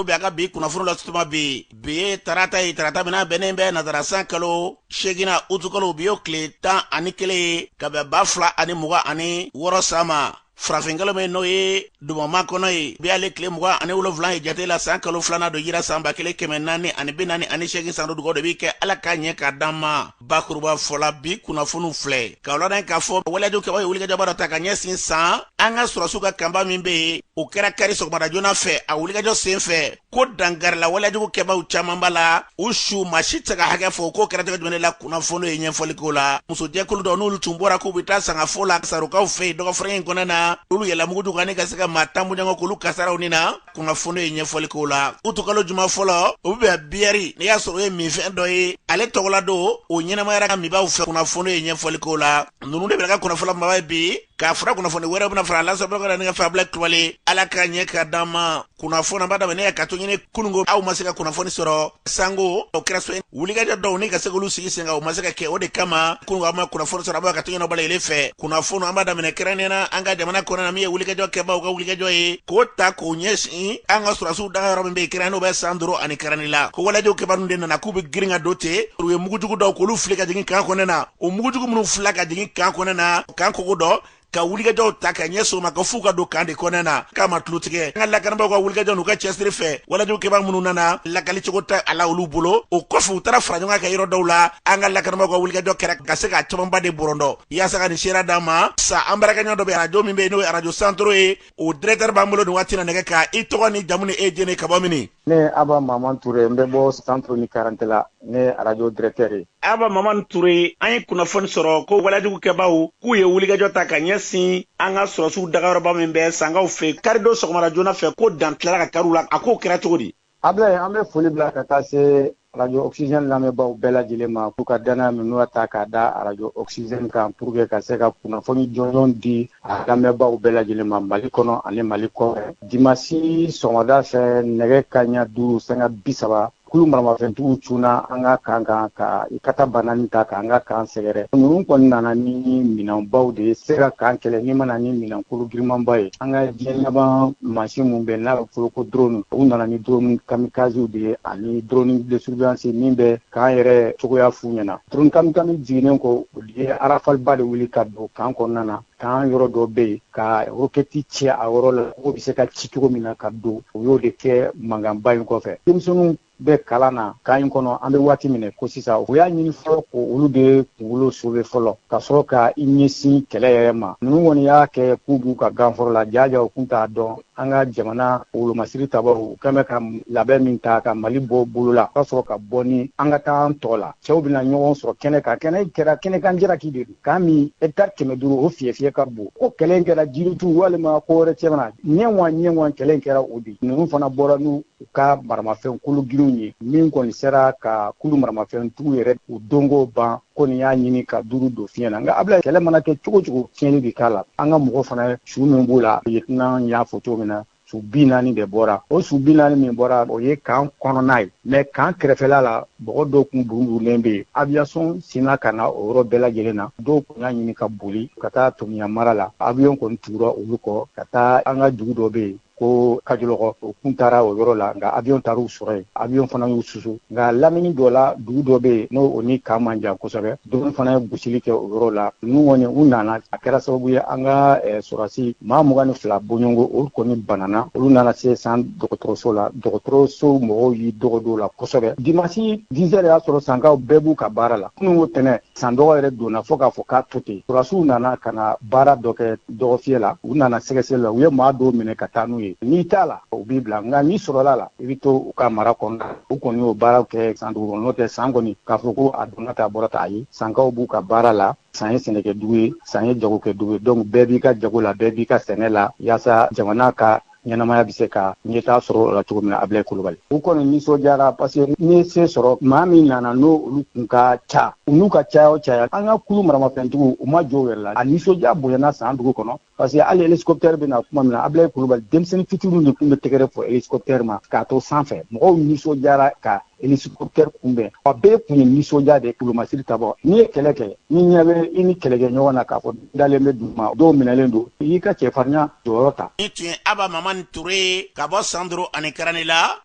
Bɛ a ka bi kunnafoni la tuma bi, bi ye tarata ye, tarata min n'a bɛnnen bɛ nazara san kalo seeginna, utukalo, bi y'o tile 11 ye, ka bɛn 2026 san ma, farafinkalo min n'o ye duguma kɔnɔ ye. Bi ale tile 27 ye jate la, san kalo filanan don, yira san 1448 san. Dugawu de bɛ kɛ, Ala k'a ɲɛ k'a d'an ma. Bakuruba fɔla, bi kunnafoniw filɛ ka wula k'a fɔ walejugu kɛbaw ye wulikajɔba dɔ ta ka ɲɛsin san an ka sɔrɔsiw ka kanba min bɛ yen. O kɛra kari sɔgɔmada joona fɛ. A wulikajɔ sen fɛ, ko dankarila walejugu kɛbaw caman b'a la, u su maa si tɛ se ka hakɛ fɔ. K'o kɛra cogo jumɛn la, kunnafoni ye ɲɛfɔli k'o la. Musojɛkulu dɔ n'olu tun bɔra k'u bɛ taa sangafo la Sarokaw fɛ yen dɔgɔfɛrɛn in kɔnɔ na, olu yɛlɛ mugujugu kan ni ka se ka maa 10 bɔɲɔgɔn k'olu kasaraw ni na. Kunnafoni ye ɲɛfɔli k'o la. Utukalo juma fɔlɔ, o bɛ bɛn biyɛri, n'i y'a sɔrɔ o ye minfɛn dɔ ye, ale tɔgɔla don, o ɲɛnamayara ka minbaaw fɛ. Kunnafoni ye ɲɛfɔli k'o la. Ninnu de bɛ ka kunnafoni kumaba ye bi, k'a fara kunnafoni wɛrɛw bɛna fara lasɔrɔ ni ka fɛ. Abulayi Kulubali, Ala k'a ɲɛ k'a d'an ma. Kunnafoni an b'a daminɛ ka to ɲini kununko aw ma se ka kunnafoni sɔrɔ sango o kɛra so wulikajɔ dɔw ni ka se k'olu sigi sen kan, o ma se ka kɛ. O de kama kununko aw ma kunnafoni sɔrɔ. A b'a ka to ɲɛnabɔ ile fɛ. Kunnafoni an b'a daminɛ kɛrɛnkɛrɛnnenya na an ka jamana kɔnɔ na, min ye wulikajɔ kɛbaw ka wulikajɔ ye k'o ta k'o ɲɛsin an ka sɔrɔsiw daga yɔrɔ min bɛ yen, kɛrɛn n'o bɛ san duuru ani kɛrɛnni la, ko walejugu kɛbaa ninnu de nana k'u bɛ girin ka don ten. U ye mugujugu dɔw k'olu fili ka jigin kan kɔnɔ na. O mugujugu minnu filila ka jigin kan kɔnɔ na, kan kogo dɔ ka wulikajɔw ta ka ɲɛsin o ma, ka f'u ka don kan de kɔnɔ na k'a ma tulo tigɛ. An ka lakanabaaw ka wulikajɔ n'u ka cɛsiri fɛ, walejugu kɛbaa minnu nana, lakali cogo tɛ a la olu bolo. O kɔfɛ, u taara fara ɲɔgɔn kan ka yɔrɔ dɔw la, an ka lakanabaaw ka wulikajɔ kɛra ka se k'a camanba de bɔrɔndɔ yaasa ka nin seera d'an ma. Sa an baarakɛɲɔgɔn dɔ bɛ arajo min bɛ yen, n'o ye arajo Santoro ye, o directeur b'an bolo nin waati na nɛgɛ kan. I tɔgɔ ni jamu ni e jɛni ka bɔ mini? Ne ye Aba Maman Ture, n bɛ bɔ Centre ni Karante la, ne ye arajo directeur ye. Aba Maman Ture, an ye kunnafoni sɔrɔ ko walejugukɛbaw k'u ye wulikajɔ ta ka ɲɛsin an ka sɔrɔsiw dagayɔrɔba min bɛ Sankaw fɛ karidon sɔgɔmada joona fɛ, ko dan tilara ka kari u la. A k'o kɛra cogo di? Ablaye, an bɛ foli bila ka taa se radio Oxygène lamɛnbaaw bɛɛ lajɛlen ma, k'u ka danaya min n'u y'a ta k'a da radio Oxygène kan pour que ka se ka kunnafoni jɔnjɔn di a lamɛnbaaw bɛɛ lajɛlen ma Mali kɔnɔ ani Mali kɔfɛ. Dimasi sɔgɔmada fɛ, nɛgɛ kaɲa 5 sanga 30, kulu maramafɛntigiw cunna an ka kan kan ka kata banani ta k'an ka kan sɛgɛrɛ. Ninnu kɔni nana ni minɛnbaw de ye. Se ka kan kɛlɛ n'i ma na ni minɛn kolo girinmanba ye. An ka diɲɛ laban mansin min bɛ n'a bɛ fɔlɔ ko drone, u nana ni drone kamikaze de ye ani drone de surveillance min bɛ k'an yɛrɛ cogoya f'u ɲɛna. Drone kamikaze jiginnen kɔ, u ye rafale de wuli ka don kan kɔnɔna na. Kan yɔrɔ dɔ bɛ yen, ka roquette ci a yɔrɔ la, k'o bɛ se ka ci cogo min na ka don. U y'o de kɛ mankanba in kɔfɛ. Denmisɛnninw bɛ kalan na kan in kɔnɔ an bɛ waati minɛ ko sisan. U y'a ɲini fɔlɔ ko olu de kunkolo sauver fɔlɔ, ka sɔrɔ ka i ɲɛsin kɛlɛ yɛrɛ ma. Ninnu kɔni y'a kɛ k'u b'u ka ganfɔrɔ la jaja, u kun t'a dɔn an ka jamana wolomasiri tabaw u kɛn bɛ ka labɛn min ta ka Mali bɔ bolo la, ka sɔrɔ ka bɔ ni an ka taa an tɔ la. Cɛw bɛna ɲɔgɔn sɔrɔ kɛnɛ kan. Kɛnɛ kɛra kɛnɛkan jalaki de don. Kan min hectare 500, o fiyɛ fiyɛ ka bon. Ko kɛlɛ kɛra jiritu walima ko wɛrɛ cɛ ɲɛ wa ɲɛ wa, kɛlɛ kɛra o de. Ninnu fana bɔra n'u u ka maramafɛn kolo girinw ye min kɔni sera ka kulu maramafɛntigiw yɛrɛ u donko ban. Ko nin y'a ɲini ka duuru don fiɲɛ na. Nka Abila, kɛlɛ mana kɛ cogo cogo, tiɲɛni bɛ k'a la. An ka mɔgɔ fana su min b'u la, lieutenant y'a fɔ cogo min na, su 40 de bɔra. O su 40 min bɔra, o ye kan kɔnɔna ye, mais kan kɛrɛfɛla la, mɔgɔ dɔw kun buruburulen bɛ yen. Aviation sinna ka na o yɔrɔ bɛɛ lajɛlen na. Dɔw kun y'a ɲini ka boli ka taa Tomiya mara la. Avion kɔni tugura olu kɔ ka taa. An ka dugu dɔ bɛ yen ko Kajolɔgɔ, o kun taara o yɔrɔ la, nka avion taar'u sɔrɔ yen. Avion fana y'u susu. Nka lamini dɔ la, dugu dɔ bɛ yen, n'o o ni kan man jan kosɛbɛ, drone fana ye gosili kɛ o yɔrɔ la. Ninnu kɔni u nana, a kɛra sababu ye an ka sɔrɔdasi maa 22 bɔɲɔgɔnko, olu kɔni banana. Olu nana se san dɔgɔtɔrɔso la. Dɔgɔtɔrɔso mɔgɔw y'i dɔgɔ don la kosɛbɛ. Dimanche 10 heures y'a sɔrɔ Sankaw bɛɛ b'u ka baara la. Kunun ko tɛnɛ, san dɔgɔ yɛrɛ donna fo k'a fɔ k'a to ten. Sɔrɔdasiw nana ka na baara dɔ kɛ dɔgɔfiyɛ la. U nana sɛgɛsɛgɛli la, u ye maa dɔw minɛ ka taa n'u ye. N'i t'a la, u b'i bila, nka n'i sɔrɔla la, i bɛ to u ka mara kɔnɔna. U kɔni y'o baaraw kɛ san dugu kɔnɔ. N'o tɛ, san kɔni k'a fɔ ko a donna ta a bɔra ta, ayi. Sankaw b'u ka baara la. San ye sɛnɛkɛdugu ye, san ye jagokɛdugu ye. Donc bɛɛ b'i ka jago la, bɛɛ b'i ka sɛnɛ la, yaasa jamana ka ɲɛnamaya bɛ se ka ɲɛtaa sɔrɔ o la cogo min na. Ablaye Kulubali, u kɔni nisɔndiyara, parce que n'i ye se sɔrɔ, maa min nana n'o olu kun ka ca, u n'u ka caya o caya, an ka kulu maramafɛntigiw u ma jɔ u yɛrɛ la. A nisɔndiya bonyana san dugu kɔnɔ, parce que hali hélicoptère bɛ na kuma min na, Ablaye Kulubali, denmisɛnnin fitininw de tun bɛ tɛgɛrɛ fɔ hélicoptère ma k'a to sanfɛ. Mɔgɔw nisɔndiyara ka hélicoptère kunbɛn. A bɛɛ tun ye nisɔndiya de ye, wolomasiri tabɔ. N'i ye kɛlɛ kɛ, n'i ɲɛ bɛ i ni kɛlɛkɛ ɲɔgɔn na k'a fɔ dalen bɛ duguma, dɔw minɛlen don, i y'i ka cɛfarinya jɔyɔrɔ ta. Nin tun ye Aba Mamani Ture ye ka bɔ Sandoro ani Karanela.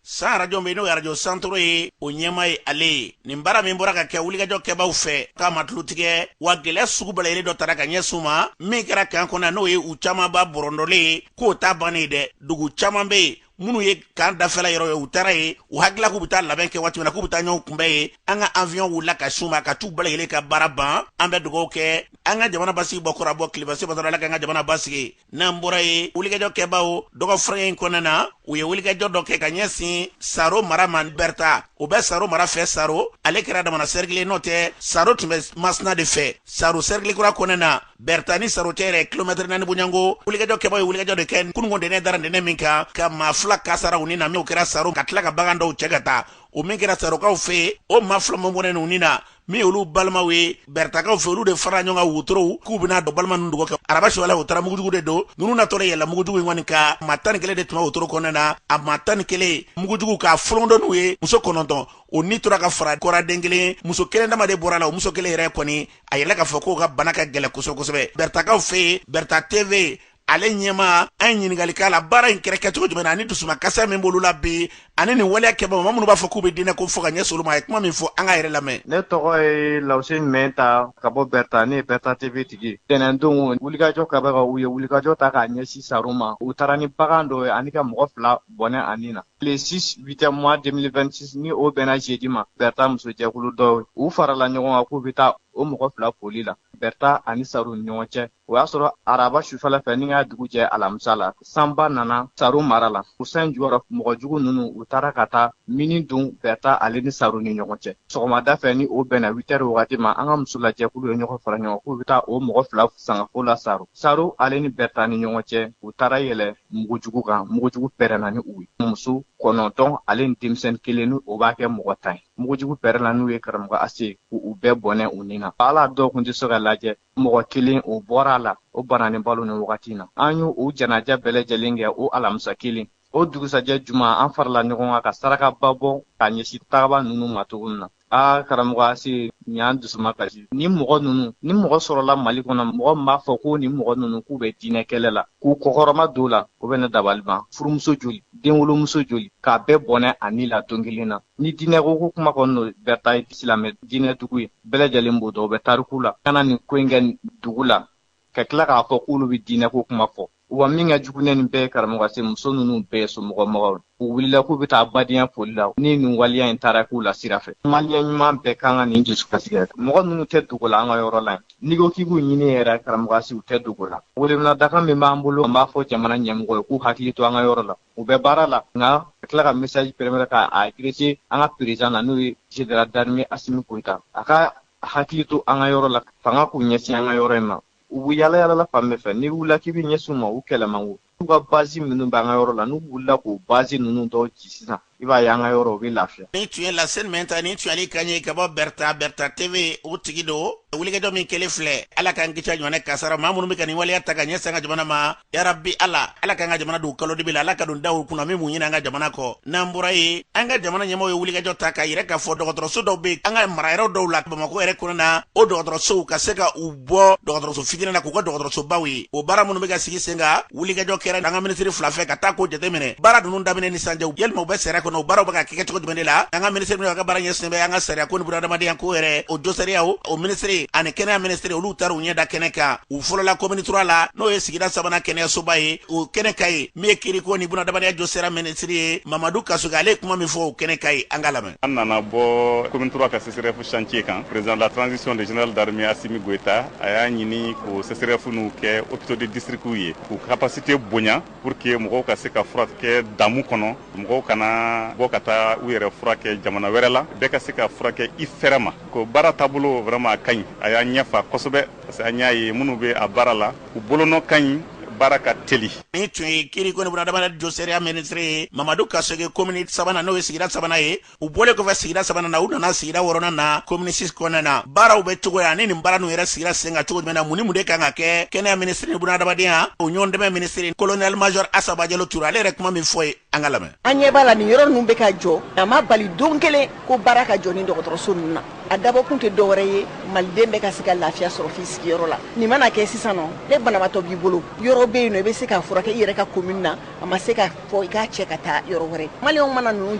San arajo min n'o ye arajo Santoro ye, o ɲɛmaa ye ale ye. Nin baara min bɔra ka kɛ wulikajɔ kɛbaaw fɛ k'a ma tulo tigɛ wa, gɛlɛya sugu bɛɛ lajɛlen dɔ tara ka ɲɛsin u ma. Min kɛra kan kɔnɔ, n'o ye u camanba bɔrɔndɔlen ye, k'o ta bannen dɛ. Dugu caman bɛ yen minnu ye kan dafɛla yɔrɔ ye, u taara yen, u hakilila k'u bɛ taa labɛn kɛ waati min na k'u bɛ taa ɲɔgɔn kunbɛn yen, an ka avion wulila ka s'u ma ka t'u bɛɛ lajɛlen ka baara ban. An bɛ dugawu kɛ an ka jamana basigi bɔ kɔrɔ bɔ tilebase basɔrɔ. Ala k'an ka jamana basigi. N'an bɔra yen, wulikajɔ kɛbaaw dɔgɔfura in kɔnɔna na, u ye wulikajɔ dɔ kɛ ka ɲɛsin Saro mara ma. Bɛrita, o bɛ Saro mara fɛ. Saro ale kɛra damana sɛrikili, n'o tɛ Saro tun bɛ Masina de fɛ. Saro sɛrikili kura kɔnɔna na, Bɛrita ni Saro cɛ yɛrɛ kilomɛtɛrɛ 4 bonyanko. Wulikajɔ kɛbaaw ye wulikajɔ de kɛ kununko ntɛnɛn dara ntɛnɛn min kan, ka maa 2 kasara u ni na, min kɛra Saro, ka tila ka bagan dɔw cɛ ka taa. O min kɛra Sarokaw fɛ yen, o maa 2 min bɔnɛna u ni na, min olu balimaw ye Bɛrɛtakaw fɛ, olu de fara ɲɔgɔn kan wotorow k'u bɛna don balima ninnu dogo kɛ araba sufɛla. U taara mugujugu de don ninnu natɔ de yɛlɛla mugujugu in kɔni kan. Maa 11 de tun bɛ wotoro kɔnɔna na. A maa 11, mugujugu k'a folon n'u ye. Muso 9, o ni tora ka fara kɔrɔden kelen, muso kelen dama de bɔra la. O muso kelen yɛrɛ kɔni, a yɛlɛ k'a fɔ k'o ka bana ka gɛlɛn kosɛbɛ kosɛbɛ. Bɛrɛtakaw fɛ yen, Bɛrɛta TV ale ɲɛmaa, an ye ɲininkali k'a la, baara in kɛra kɛcogo jumɛn na ani dusumakasa min b'olu la bi, ani nin waleya kɛbaa maa minnu b'a fɔ k'u bɛ diinɛ ko fɔ ka ɲɛsin olu ma. A ye kuma min fɔ, an ka yɛrɛ lamɛn. Ne tɔgɔ ye Lawuseni Mɛnta ka bɔ Bɛrɛta. Ne ye Bɛrɛta TV tigi. Tɛnɛndon, wulikajɔ kɛbagaw u ye wulikajɔ ta k'a ɲɛsin Saro ma. U taara ni bagan dɔw ye ani ka mɔgɔ 2 bɔnɛ a ni na. Le 6 8 mois 2026, ni o bɛnna jeudi ma, Bɛrɛta musojɛkulu dɔw, u farala ɲɔgɔn kan k'u bɛ taa o mɔgɔ 2 foli la Bɛrɛta ani Saro ni ɲɔgɔn cɛ. O y'a sɔrɔ araba sufɛla fɛ ni k'a dugu jɛ alamisa la, sanba nana Saro mara la. U san jukɔrɔ mɔgɔ jugu ninnu, u taara ka taa mini don Bɛrɛta ale ni Saro ni ɲɔgɔn cɛ. Sɔgɔmada fɛ, ni o bɛnna 8 heures wagati ma, an ka musolajɛkulu ye ɲɔgɔn fara ɲɔgɔn k'u bɛ taa o mɔgɔ 2 sangafo la Saro. Saro ale ni Bɛrɛta ni ɲɔgɔn cɛ, u taara yɛlɛ mugujugu kan. Mugujugu pɛrɛnna ni u ye. Muso 9 ale ni denmisɛnnin kelen, ni o b'a kɛ mɔgɔ 10 ye. Mugujugu pɛrɛnna n'u ye, karamɔgɔ Ase, k'u bɛɛ bɔnɛ u ni na. Ala dɔw kun tɛ se ka lajɛ. Mɔgɔ kelen, o bɔra a la, o bananen balo ni wagati na. An y'o o janaja bɛɛ lajɛlen kɛ o alamisa kelen. O dugusajɛ juma, an farala ɲɔgɔn kan ka sarakaba bɔ ka ɲɛsin tagaba ninnu ma cogo min na. Aa karamɔgɔ Ase, nin y'an dusuma kasi. Ni mɔgɔ ninnu, ni mɔgɔ sɔrɔla Mali kɔnɔ, mɔgɔ min b'a fɔ ko nin mɔgɔ ninnu k'u bɛ diinɛ kɛlɛ la, k'u kɔkɔrɔma don la, o bɛ ne dabali ban. Furumuso joli, denwolomuso joli, k'a bɛɛ bɔnɛ a ni la don kelen na. Ni diinɛ ko ko kuma kɔni don, Bɛrɛta ye silamɛ diinɛ dugu ye, bɛɛ lajɛlen b'o dɔn, o bɛ tariku la. Ka na nin ko in kɛ dugu la ka tila k'a fɔ k'olu bɛ diinɛ ko kuma fɔ. Wa min ka jugu ne nin bɛɛ ye, karamɔgɔ Ase, muso ninnu bɛɛ ye somɔgɔmɔgɔw. U wulila k'u bɛ taa badenya foli la, ni nin waleya in taara k'u la sira fɛ. Maliyɛn ɲuman bɛɛ kan ka nin dusukasi kɛ. Mɔgɔ ninnu tɛ dogo la an ka yɔrɔ la yan. N'i ko k'i b'u ɲini yɛrɛ, karamɔgɔ Ase, u tɛ dogo la. Weleweledaka min b'an bolo, an b'a fɔ jamana ɲɛmɔgɔ ye k'u hakili to an ka yɔrɔ la. U bɛ baara la, nka ka tila ka message permettre k'a adresser an ka président na, n'o ye général d'armée Assimi Goïta, a ka hakili to an ka yɔrɔ la, fanga k'u ɲɛsin an ka yɔrɔ in ma. U bɛ yala yalala fan bɛɛ fɛ. N'i wulila k'i bɛ ɲɛsin u ma, u kɛlɛ man go. N'u ka base minnu bɛ an ka yɔrɔ la, n'u wulila k'o base ninnu dɔw ci sisan, i b'a ye an ka yɔrɔ u bɛ lafiya. Nin tun ye Laseni Mɛnta, nin tun y'ale kan ye ka bɔ Bɛrɛta. Bɛrɛta TV o tigi don. Wulikajɔ min kɛlen filɛ, Ala k'an kisi a ɲɔgɔnna kasara. Maa minnu bɛ ka nin waleya ta ka ɲɛsin an ka jamana ma, yarabi Ala, Ala k'an ka jamana don kalo dibi la. Ala ka don daw kunna min b'u ɲini an ka jamana kɔ. N'an bɔra yen, an ka jamana ɲɛmɔgɔw ye wulikajɔ ta k'a yira k'a fɔ dɔgɔtɔrɔso dɔw bɛ an ka marayɔrɔ dɔw la, Bamakɔ yɛrɛ kɔnɔna na, o dɔgɔtɔrɔsow ka se ka u bɔ dɔgɔtɔrɔso fitinin na k'u kɛ dɔgɔtɔrɔsobaw ye. O baara minnu bɛ ka sigi sen kan, wulikajɔ kɛra an ka minisiri 2 fɛ ka taa k'o jateminɛ, baara ninnu daminɛ ni sanjɛw, yalima u bɛ sariya kɔnɔ, o baaraw bɛ ka kɛ cogo jumɛn de la. An ka minisiri min ka baara ɲɛsinnen bɛ an ka sariya ko ni bunadamadenya ko yɛrɛ, o josariyaw, o minisiri ani kɛnɛya minisiri, olu taara u ɲɛ da kɛnɛ kan. U fɔlɔla commune 3 la, n'o ye sigida sabanan kɛnɛyasoba ye. O kɛnɛ kan ye, min ye kiriko ni bunadamadenya josariya minisiri ye, Mamadu Kasoge, ale ye kuma min fɔ o kɛnɛ kan ye, an ka lamɛn. An nana bɔ commune 3 ka CSRéf chantier kan. Président de la transition, le général d'armée Assimi Goïta, a y'a ɲini k'o CSRéf n'u kɛ hôpitaux de district ye, k'u capacité bonya pour que mɔgɔw ka se ka furakɛ damu kɔnɔ, mɔgɔw kana bɔ ka taa u yɛrɛ furakɛ jamana wɛrɛ la, bɛɛ ka se ka furakɛ i fɛrɛ ma. Ko baara taabolo vraiment a ka ɲi, a y'a ɲɛfa kosɛbɛ, parce que an y'a ye minnu bɛ a baara la, u bolonɔ ka ɲi, baara ka teli. Nin tun ye kiriko ni bunadamadenya josariya minisiri ye, Mamadu Kasoge, commune sabanan, n'o ye sigida sabanan ye. U bɔlen kɔfɛ sigida sabanan na, u nana sigida wɔɔrɔnan na, commune 6 kɔnɔna na. Baaraw bɛ cogo ani nin baara ninnu yɛrɛ sigira sen kan cogo jumɛn na, mun ni mun de kan ka kɛ, kɛnɛya minisiri ni bunadamadenya o ɲɔgɔn dɛmɛ minisiri, colonel major Asa Bajalo Ture, ale yɛrɛ kuma min fɔ ye. An ka lamɛn. An ɲɛ b'a la nin yɔrɔ ninnu bɛ ka jɔ, a ma bali don kelen ko baara ka jɔ ni dɔgɔtɔrɔso ninnu na. A dabɔkun tɛ dɔwɛrɛ ye, maliden bɛ ka se ka lafiya sɔrɔ f'i sigiyɔrɔ la. Nin mana kɛ sisan nɔ, ne banabaatɔ b'i bolo, yɔrɔ bɛ yen nɔ i bɛ se k'a furakɛ i yɛrɛ ka commune na, a ma se ka fɔ i k'a cɛ ka taa yɔrɔ wɛrɛ. Maliyɛnw mana ninnu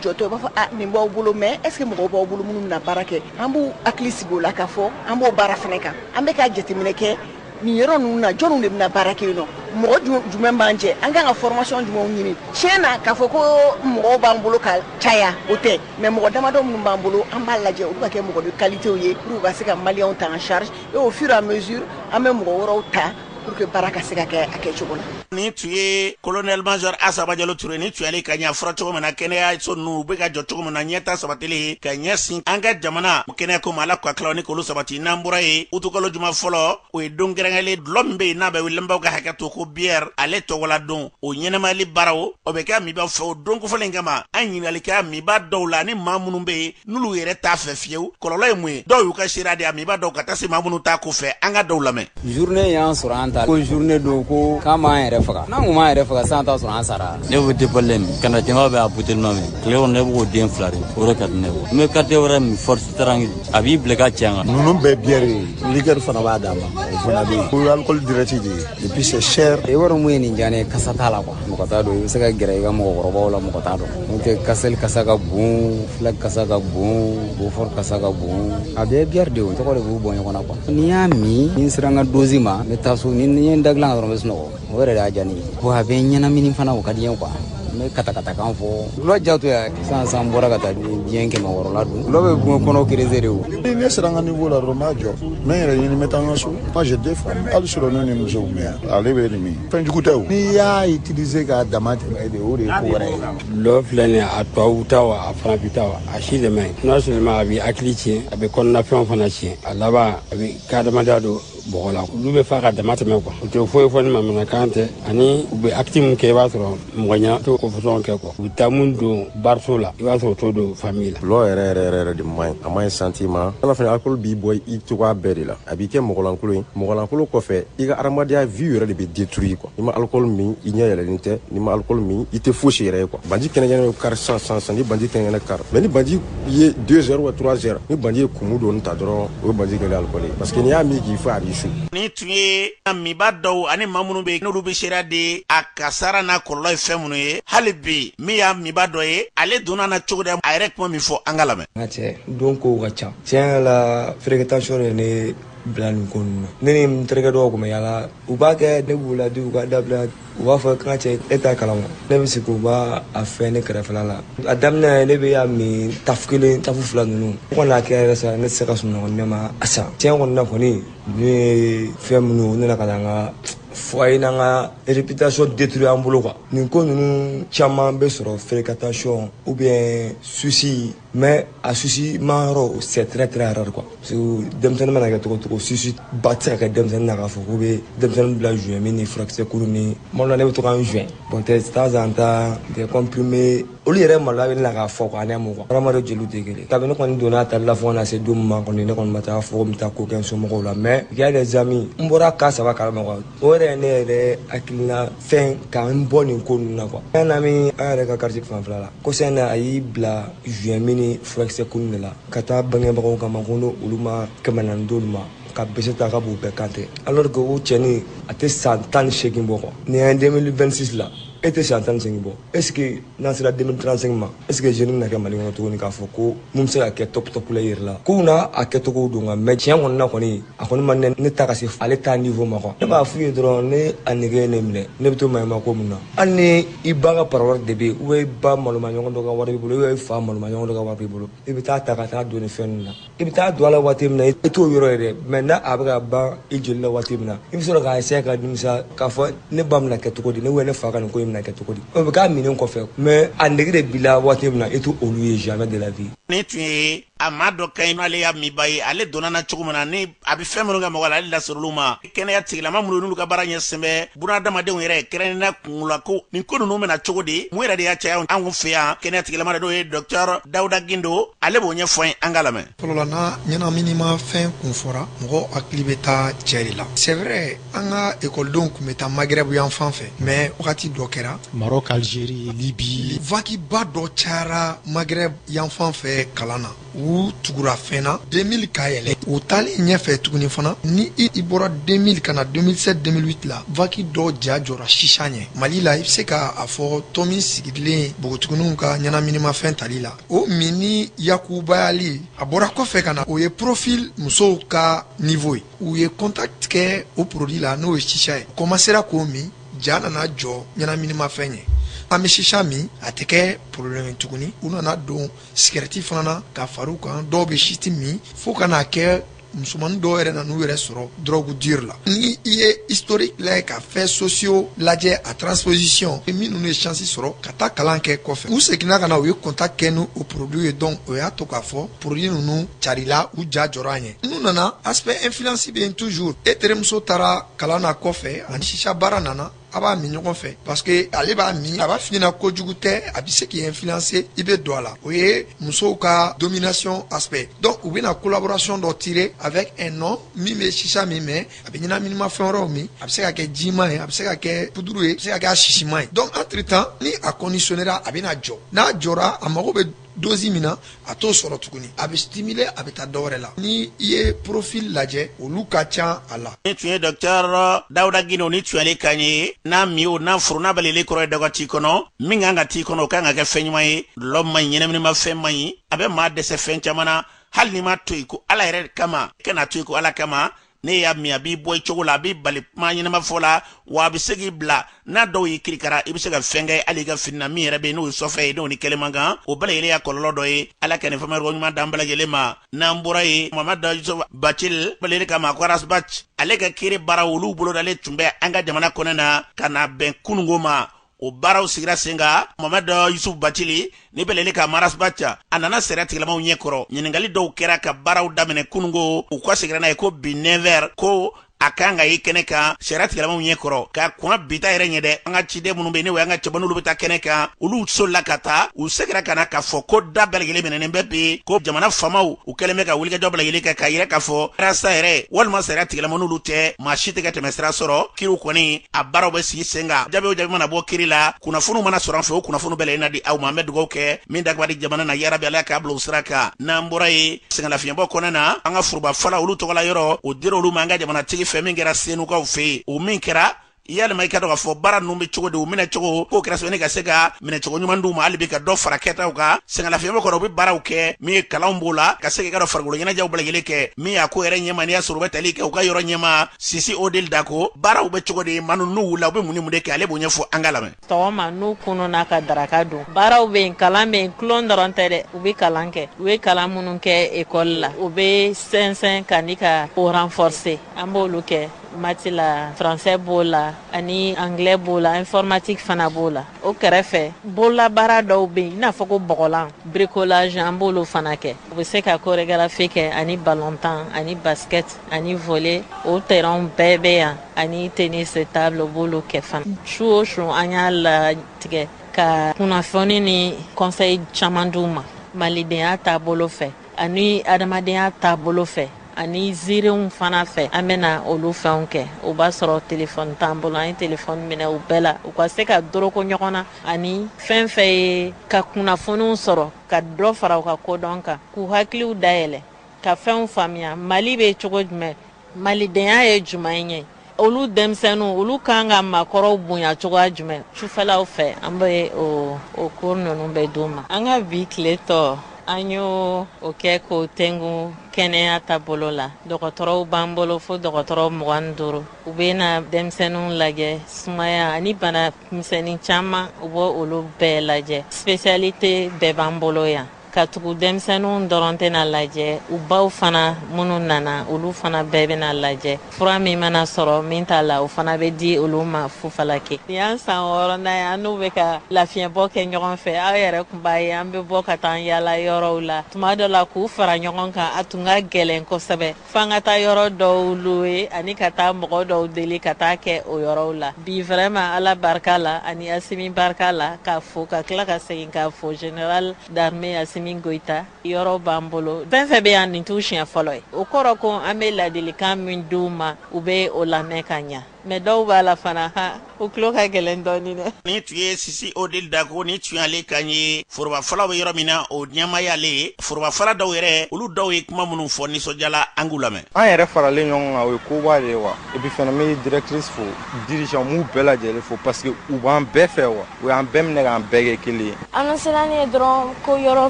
jɔtɔ, i b'a fɔ a nin b'aw bolo, mais est ce que mɔgɔw b'aw bolo minnu bɛna baara kɛ? An b'u hakili sigi o la k'a fɔ an b'o baara fana kan. An bɛ ka jateminɛ kɛ nin yɔrɔ ninnu na, jɔnniw de bɛna baara kɛ yen nɔ, mɔgɔ jumɛn b'an jɛ, an kan ka formation jumɛnw ɲini. Tiɲɛ na k'a fɔ ko mɔgɔw b'an bolo ka caya, o tɛ, mais mɔgɔ damadɔ minnu b'an bolo, an b'a lajɛ olu ka kɛ mɔgɔ de qualité ye pour u ka se ka maliyɛnw ta en charge, et au fur et à mesure an bɛ mɔgɔ wɛrɛw ta pour que baara ka se ka kɛ a kɛcogo la. Nin tun ye colonel major Asaba Jalo Ture. Ni tun y'ale ka ɲɛ fɔra cogo min na, kɛnɛyaso ninnu u bɛ ka jɔ cogo min na, ɲɛta sabatili ka ɲɛsin an ka jamana kɛnɛya ko ma, Ala ka tilaw ni k'olu sabati. N'an bɔra yen, utukalo juma fɔlɔ, o ye don kɛrɛnkɛrɛnlen dulɔ min bɛ yen n'a bɛ wele ka hakɛ to ko bière, ale tɔgɔla don o ɲɛnɛmayali baaraw, o bɛ kɛ minba fɛ. O don kofɔlen kama, an ɲininkali kɛ minba dɔw la ni maa minnu bɛ yen n'olu yɛrɛ t'a fɛ fiyewu, kɔlɔlɔ ye mun ye. Dɔw y'u ka seereya di a minba dɔw ka taa se maa minnu t'a ko fɛ. An ka dɔw lamɛn. Journée y'an sɔrɔ, an ta ko journée don ko k'an b'an yɛrɛ faga. N'an kun m'an yɛrɛ faga sisan, t'a sɔrɔ an sara. Ne bɛ dépalen min kana jama bɛ a buteli ma min tile kɔnɔ, ne b'o den 2 de, o de ka di ne ye. N bɛ carte wɛrɛ min, Force Tranquille, a b'i bila ka cɛ kan. Ninnu bɛɛ bière ye, liqueur fana b'a d'a ma, o fana bɛ yen, o ye alcool direct de ye, et puis c'est cher. I b'a dɔn mun ye nin diya ne ye? Kasa t'a la quoi. Mɔgɔ t'a dɔn, i bɛ se ka gɛrɛ i ka mɔgɔkɔrɔbaw la, mɔgɔ t'a dɔn. N'o tɛ, Castel kasa ka bon, Flag kasa ka bon, Beaufort kasa ka bon, a bɛɛ ye bière de ye. O tɔgɔ de b'u bɔ ɲɔgɔn na quoi. N'i y'a min, ni n sera n ka dose ma, n bɛ taa so, ni n ye n da dilan dɔrɔn, n bɛ sunɔgɔ. O yɛrɛ de y'a diya ne ye. Bon, a bɛ n ɲɛnamini fana, o ka di n ye quoi. N bɛ katakatakan fɔ dulɔ jato ya. Sisan sisan n bɔra ka taa diɲɛ 600 la dun. Dulɔ bɛ kɔnɔ creuser de o. Ni ne sera n ka niveau la dɔrɔn, n b'a jɔ, n bɛ n yɛrɛ ɲini, n bɛ taa n ka so. Moi, j'ai deux femmes, hali sɔrɔ ne ni musow mɛ yan, ale bɛ nin min, fɛn jugu tɛ o. N'i y'a utiliser k'a dama tɛmɛ de, o de ye ko wɛrɛ ye. Dulɔ filɛ nin ye, a tubabu ta wa, a farafin ta wa, a si de man ɲi. Non seulement a bɛ hakili tiɲɛ, a bɛ kɔnɔnafɛnw fana tiɲɛ. A laban, a bɛ ka adamadenya don bɔgɔ la. Olu bɛ fa ka dama tɛmɛ quoi. U tɛ foyi fɔ ni manamanakan tɛ, ani u bɛ acte mun kɛ, i b'a sɔrɔ mɔgɔ ɲɛ t'o ko fɔsɔn kɛ quoi. U bɛ taa mun don bariso la, i b'a sɔrɔ u t'o don famille la. Dulɔ yɛrɛ yɛrɛ yɛrɛ de man ɲi, a man ɲi santé ma. Ala fana, alcool b'i bɔ i cogoya bɛɛ de la, a b'i kɛ mɔgɔlankolon ye. Mɔgɔlankolon kɔfɛ, i ka adamadenya vie yɛrɛ de bɛ détruire quoi. N'i ma alcool min, i ɲɛ yɛlɛlen tɛ. N'i ma alcool min, i tɛ fosi yɛrɛ ye quoi. Banji kɛnɛkɛnɛ bɛ kari sisan sisan sisan, ni banji kɛnɛkɛnɛ kari, mais ni banji ye 2 heures ou 3 heures, ni banji ye kumu dɔɔni ta dɔrɔn, o ye banji kɛlen alcool ye, parce que n'i y'a min k'i fa, a b'i su. Ni tun ye minba dɔw ani maa minnu bɛ yen n'olu bɛ seereya di a kasara n'a kɔlɔlɔ ye fɛn minnu ye. Hali bi, min y'a minba dɔ ye, ale donna na cogo di, a yɛrɛ kuma min fɔ, an ka lamɛn. N ka cɛ don kow ka ca. Tiɲɛ yɛrɛ la, fréquentation de ne bila nin ko ninnu na. Ne ni n terikɛ dɔw tun bɛ yaala, u b'a kɛ, ne b'u ladi u ka dabila, u b'a fɔ k'an ka cɛ, e t'a kalama. Ne bɛ sigi, u b'a a fɛn ne kɛrɛfɛla la. A daminɛ, ne bɛ y'a min tafu kelen, tafu fila ninnu, fo ka n'a kɛ yɛrɛ sa, ne tɛ se ka sunɔgɔ ne ma a san. Tiɲɛ kɔni na kɔni, ninnu ye fɛn minnu, u nana ka na an ka foyer n'an ka réputation détruire an bolo quoi. Nin ko ninnu caman bɛ sɔrɔ fréquentation ou bien souci, mais a souci ma yɔrɔ, c'est très très rare quoi, parce que denmisɛnnin mana kɛ cogo cogo, souci ba tɛ se ka kɛ denmisɛnnin na k'a fɔ k'u bɛ denmisɛnnin bila joint min ni furakisɛ kuru ni. Tuma dɔ la, ne bɛ to ka n joint bon, de temps en temps des comprimés. Olu yɛrɛ maloya bɛ ne la k'a fɔ quoi, ne m'o quoi. Hadamaden jeliw tɛ kelen. Kabini ne kɔni donna a tali la fo ka na se don min ma kɔni, ne kɔni ma taa fɔ ko n bɛ taa ko kɛ n somɔgɔw la, mais il y a des amis, n bɔra ka saba kalama quoi. O yɛrɛ ye ne yɛrɛ hakilina fɛn k'an bɔ nin ko ninnu na quoi. Un ami, an yɛrɛ ka quartier fanfɛla la, ko sɛn na, a y'i bila joint min ni furakisɛ kuru de la ka taa bangebagaw kama ko n'olu ma 400 d'olu ma ka bese ta, ka b'u bɛɛ kan tigɛ, alors que o cɛnin a tɛ san 18 bɔ quoi. Nin ye 2026 la, e tɛ san 18 bɔ. Est ce que n'an sera 2035 ma, est ce que jeune bɛna kɛ Mali kɔnɔ tuguni k'a fɔ ko mun bɛ se ka kɛ top top la i yɛrɛ la? Kow n'a a kɛcogo don nka, mais tiɲɛ kɔni na kɔni, a kɔni ma ne ta ka se ale ta niveau ma quoi. Ne b'a f'u ye dɔrɔn, ne a nege ye ne minɛ, ne bɛ to maɲuman ko mun na? Hali ni i ba ka parole de bɛ yen, ou bien i ba malomaɲɔgɔn dɔ ka wari b'i bolo, ou bien i fa malomaɲɔgɔn dɔ ka wari b'i bolo, i bɛ taa ta ka taa don nin fɛn ninnu na. I bɛ taa don a la waati min na, i t'o yɔrɔ ye dɛ, mais n'a a bɛ ka ban i joli la waati min na, i bɛ sɔrɔ k'a essayer ka nimisa k'a fɔ ne ba bɛna kɛ cogo di, ne ou ne fa ka nin ko in bɛna kɛ cogo di. O bɛ k'a minen kɔfɛ, mais a nege de b'i la waati min na, i t'o olu ye, jamais de la vie. Nin tun ye A maa dɔ ka ɲi n'ale y'a minba ye, ale donna na cogo min na, ni a bɛ fɛn minnu kɛ mɔgɔ la, ale lasɔrɔlu ma. Kɛnɛya tigilama minnu n'olu ka baara ɲɛsin bɛ bunadamadenw yɛrɛ, kɛrɛnkɛrɛnnenya kungola ko nin ko ninnu bɛna cogo di, mun yɛrɛ de y'a caya anw fɛ yan? Kɛnɛya tigilama de n'o ye Docteur Dawuda Gindo, ale b'o ɲɛfɔ an ye, an k'a lamɛn. Fɔlɔ la, n'a ɲɛnaminimafɛn kun fɔra, mɔgɔ hakili bɛ taa cɛ de la. C'est vrai, an ka ekɔlidenw tun bɛ taa Maghreb yan fan fɛ, mais wagati dɔ kɛra, Maroc, Algérie, Libye, vague ba dɔ cayara Maghreb yan fan fɛ kalan na, u tugura fɛn na 2000 ka yɛlɛ. U taalen ɲɛfɛ tuguni fana, ni i bɔra 2000 ka na 2007, 2008 la, vague dɔ ja jɔra chicha ɲɛ Mali la. I bɛ se ka a fɔ tɔn min sigilen npogotigininw ka ɲɛnaminimafɛn tali la, o min ni yakubayali a bɔra kɔfɛ ka na, o ye profil musow ka niveau ye. U ye contact kɛ o produit la, n'o ye chicha ye, commencera k'o min, ja nana jɔ ɲɛnaminimafɛn ɲɛ. An bɛ chicha min, a tɛ kɛ problème ye tuguni. U nana don sigɛrɛti fana na ka far'u kan, dɔw bɛ shit min, fo ka n'a kɛ musomanin dɔw yɛrɛ nan'u yɛrɛ sɔrɔ drogue dure la. Ni i ye historique lajɛ, ka fait sociaux lajɛ, a transposition, minnu ye chance sɔrɔ ka taa kalan kɛ kɔfɛ, u seginna ka na, u ye contact kɛ ni o produit ye. Donc o y'a to k'a fɔ produit ninnu carila, u ja jɔra a ɲɛ. N'u nana aspect influence bɛ yen toujours. E terimuso taara kalan na kɔfɛ, ani chicha baara nana, a b'a min ɲɔgɔn fɛ, parce que ale b'a min, a b'a f'i ɲɛna kojugu tɛ, a bɛ se k'i influencer, i bɛ don a la. O ye musow ka domination aspect. Donc u bɛna collaboration dɔ tirer avec un homme min bɛ chicha min, mais a bɛ ɲɛnaminimafɛn wɛrɛw min. A bɛ se ka kɛ jima ye, a bɛ se ka kɛ puduru ye, a bɛ se ka kɛ a sisiman ye. Donc entre temps, ni a conditionnera, a bɛna jɔ. N'a jɔra, a mago bɛ dose min na, a t'o sɔrɔ tuguni, a bɛ stimuler, a bɛ taa dɔ wɛrɛ la. Ni i ye profil lajɛ, olu ka ca a la. Ni tun ye Docteur Dawuda Gindo ni tuyali kan ye. N'a mi o n'a furu n'a balili kɔrɔ ye dɔgɔ t'i kɔnɔ, min kan ka t'i kɔnɔ, o kan ka kɛ fɛn ɲuman ye. Dɔlɔ man ɲi, ɲɛnaminimafɛn man ɲi, a bɛ maa dɛsɛ fɛn caman na. Hali n'i ma to yen ko Ala yɛrɛ kama, kana to yen ko Ala kama. Ne y'a min, a b'i bɔ i cogo la, a b'i bali kuma ɲɛnama fɔ la, wa a bɛ se k'i bila n'a dɔw y'i kirikara, i bɛ se ka fɛn kɛ hali i ka fini na min yɛrɛ bɛ yen, n'o ye sɔfɛ ye, n'o ni kɛlɛ man kan. O bɛɛ lajɛlen y'a kɔlɔlɔ dɔ ye. Ala ka nin fɛn ɲuman d'an bɛɛ lajɛlen ma. N'an bɔra yen, Mamadu Yusuf Bacil baleli kama ko Ras Bath, ale ka kiiri baara olu bolodalen tun bɛ an ka jamana kɔnɔ na ka na bɛn kununko ma. O baaraw sigira sen kan. Mamadu Yusuf Bacili ni bɛlɛli ka Ras Bath, a nana sariya tigilamaw ɲɛ kɔrɔ. Ɲininkali dɔw kɛra ka baaraw daminɛ kununko. U ka seginna n'a ye ko bi 9h ko a kan ka ye kɛnɛ kan sariya tigilamaw ɲɛ kɔrɔ ka kɔn bita yɛrɛ ɲɛ dɛ. An ka ciden minnu bɛ yen, n'o y'an ka cɛbɔ, n'olu bɛ taa kɛnɛ kan, olu solila ka taa, u seginna ka na k'a fɔ ko da bɛɛ lajɛlen minɛnen bɛ bi, ko jamana faamaw u kɛlen bɛ ka wulikajɔ bɛɛ lajɛlen kɛ k'a yira k'a fɔ rasa yɛrɛ walima sariya tigilama n'olu tɛ, maa si tɛ ka tɛmɛ sira sɔrɔ. Kiriw kɔni a baaraw bɛ sigi sen kan. Jaabi o jaabi mana bɔ kiri la, kunnafoniw mana sɔrɔ an fɛ, o kunnafoniw bɛɛ lajɛlen na di aw ma. An bɛ dugawu kɛ min dagaba di jamana na, yarabi Ala k'a bila o sira kan. N'an bɔra yen, sɛgɛnlafiɲɛbɔ kɔnɔ na, an ka foroba fɔlɔ olu tɔgɔla yɔrɔ, o dira olu ma an ka jamanatigi fɛ, min kɛra Senukaw fɛ yen. O min kɛra, yalima i ka dɔn k'a fɔ baara ninnu bɛ cogo di, u minɛ cogo k'o kɛra sababu ka se ka minɛcogo ɲuman d'u ma, hali bi ka dɔ fara kɛtaw kan. Sɛgɛnlafiɲɛbɔ kɔnɔ, u bɛ baaraw kɛ min ye, kalanw b'o la, ka se k'i ka dɔn farikolo ɲɛnajɛw bɛɛ lajɛlen kɛ. Min y'a ko yɛrɛ ɲɛma, n'i y'a sɔrɔ u bɛ tali kɛ u ka yɔrɔ ɲɛma Sisi Odile Dako, baaraw bɛ cogo di, maa ninnu wulila, u bɛ mun ni mun de kɛ, ale b'o ɲɛfɔ, an ka lamɛn. Sɔgɔma, n'u kununa ka daraka dun, baaraw bɛ yen, kalan bɛ yen, tulon dɔrɔn tɛ dɛ. U bɛ kalan kɛ, u ye kalan minnu kɛ ekɔli la, u bɛ sɛnsɛn ka ni ka o renforcer. An b'olu kɛ maths la, français b'o la, ani anglais b'o la, informatique fana b'o la. O kɛrɛfɛ, bololabaara dɔw bɛ yen, i n'a fɔ ko bɔgɔlan, bricolage, an b'olu fana kɛ. U bɛ se ka chorégraphie kɛ, ani ballon-tan, ani basket, ani volley. O terrain bɛɛ bɛ yan, ani tennis table, u b'olu kɛ fana. Su o su, an y'a latigɛ ka kunnafoni ni conseil caman d'u ma, malidenya taabolo fɛ, ani adamadenya taabolo fɛ, ani ziirenw fana fɛ. An bɛna olu fɛnw kɛ. O b'a sɔrɔ telefɔni t'an bolo, an ye telefɔni minɛ u bɛɛ la, u ka se ka doroko ɲɔgɔn na, ani fɛn fɛn ye ka kunnafoniw sɔrɔ, ka dɔ fara u ka kodɔn kan, k'u hakiliw dayɛlɛ, ka fɛnw faamuya, Mali bɛ cogo jumɛn, malidenya ye jumɛn ye, olu denmisɛnninw, olu kan ka maakɔrɔw bonya cogoya jumɛn. Sufɛlaw fɛ, an bɛ o cours ninnu bɛɛ d'u ma. An ka bi tile tɔ, an y'o o kɛ k'o tengu kɛnɛya taabolo la. Dɔgɔtɔrɔw b'an bolo fo dɔgɔtɔrɔ 25. U bɛ na denmisɛnninw lajɛ, sumaya ani bana misɛnnin caman, u b'o olu bɛɛ lajɛ. Spécialité bɛɛ b'an bolo yan. Ka tugu denmisɛnninw dɔrɔn tɛna lajɛ, u baw fana minnu nana, olu fana bɛɛ bɛna lajɛ. Fura min mana sɔrɔ min t'a la, o fana bɛ di olu ma fufalaki. Nin y'an san 6nan ye, an n'u bɛ ka lafiɲɛbɔ kɛ ɲɔgɔn fɛ. Aw yɛrɛ tun b'a ye, an bɛ bɔ ka taa an yaala yɔrɔw la. Tuma dɔ la, k'u fara ɲɔgɔn kan, a tun ka gɛlɛn kosɛbɛ. F'an ka taa yɔrɔ dɔw louer ani ka taa mɔgɔ dɔw deli ka taa kɛ o yɔrɔw la. Bi vraiment, Ala barika la ani Asimi barika la, k'a fo ka tila ka segin k'a fo, général d'armée Asimi Goïta, yɔrɔ b'an bolo. Fɛn fɛn bɛ yan, nin t'u siɲɛ fɔlɔ ye. O kɔrɔ ko an bɛ ladilikan min d'u ma, u bɛ o lamɛn ka ɲa. Mais dɔw b'a la fana, ha, u tulo ka gɛlɛn dɔɔni dɛ. Ni tun ye Sisi Odile Dako, ni tun y'ale kan ye. Forobafɔlaw bɛ yɔrɔ min na, o ɲɛmaayale ye. Forobafɔla dɔw yɛrɛ, olu dɔw ye kuma minnu fɔ nisɔndiyala, an k'u lamɛn. An yɛrɛ faralen ɲɔgɔn kan, o ye koba de ye wa. Et puis fana, n bɛ directrice fo, dirigeant m'u bɛɛ lajɛlen fo, parce que u b'an bɛɛ fɛ wa, u y'an bɛɛ minɛ k'an bɛɛ kɛ kelen ye. Annoncé ne ye dɔrɔn ko yɔrɔ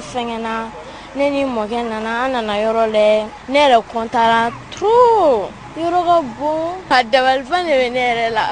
fɛngɛna, ne ni mɔkɛ nana, an nana yɔrɔ lajɛ. Ne yɛrɛ kɔntara trop, yɔrɔ ka bon, a dabaliban de bɛ ne yɛrɛ la.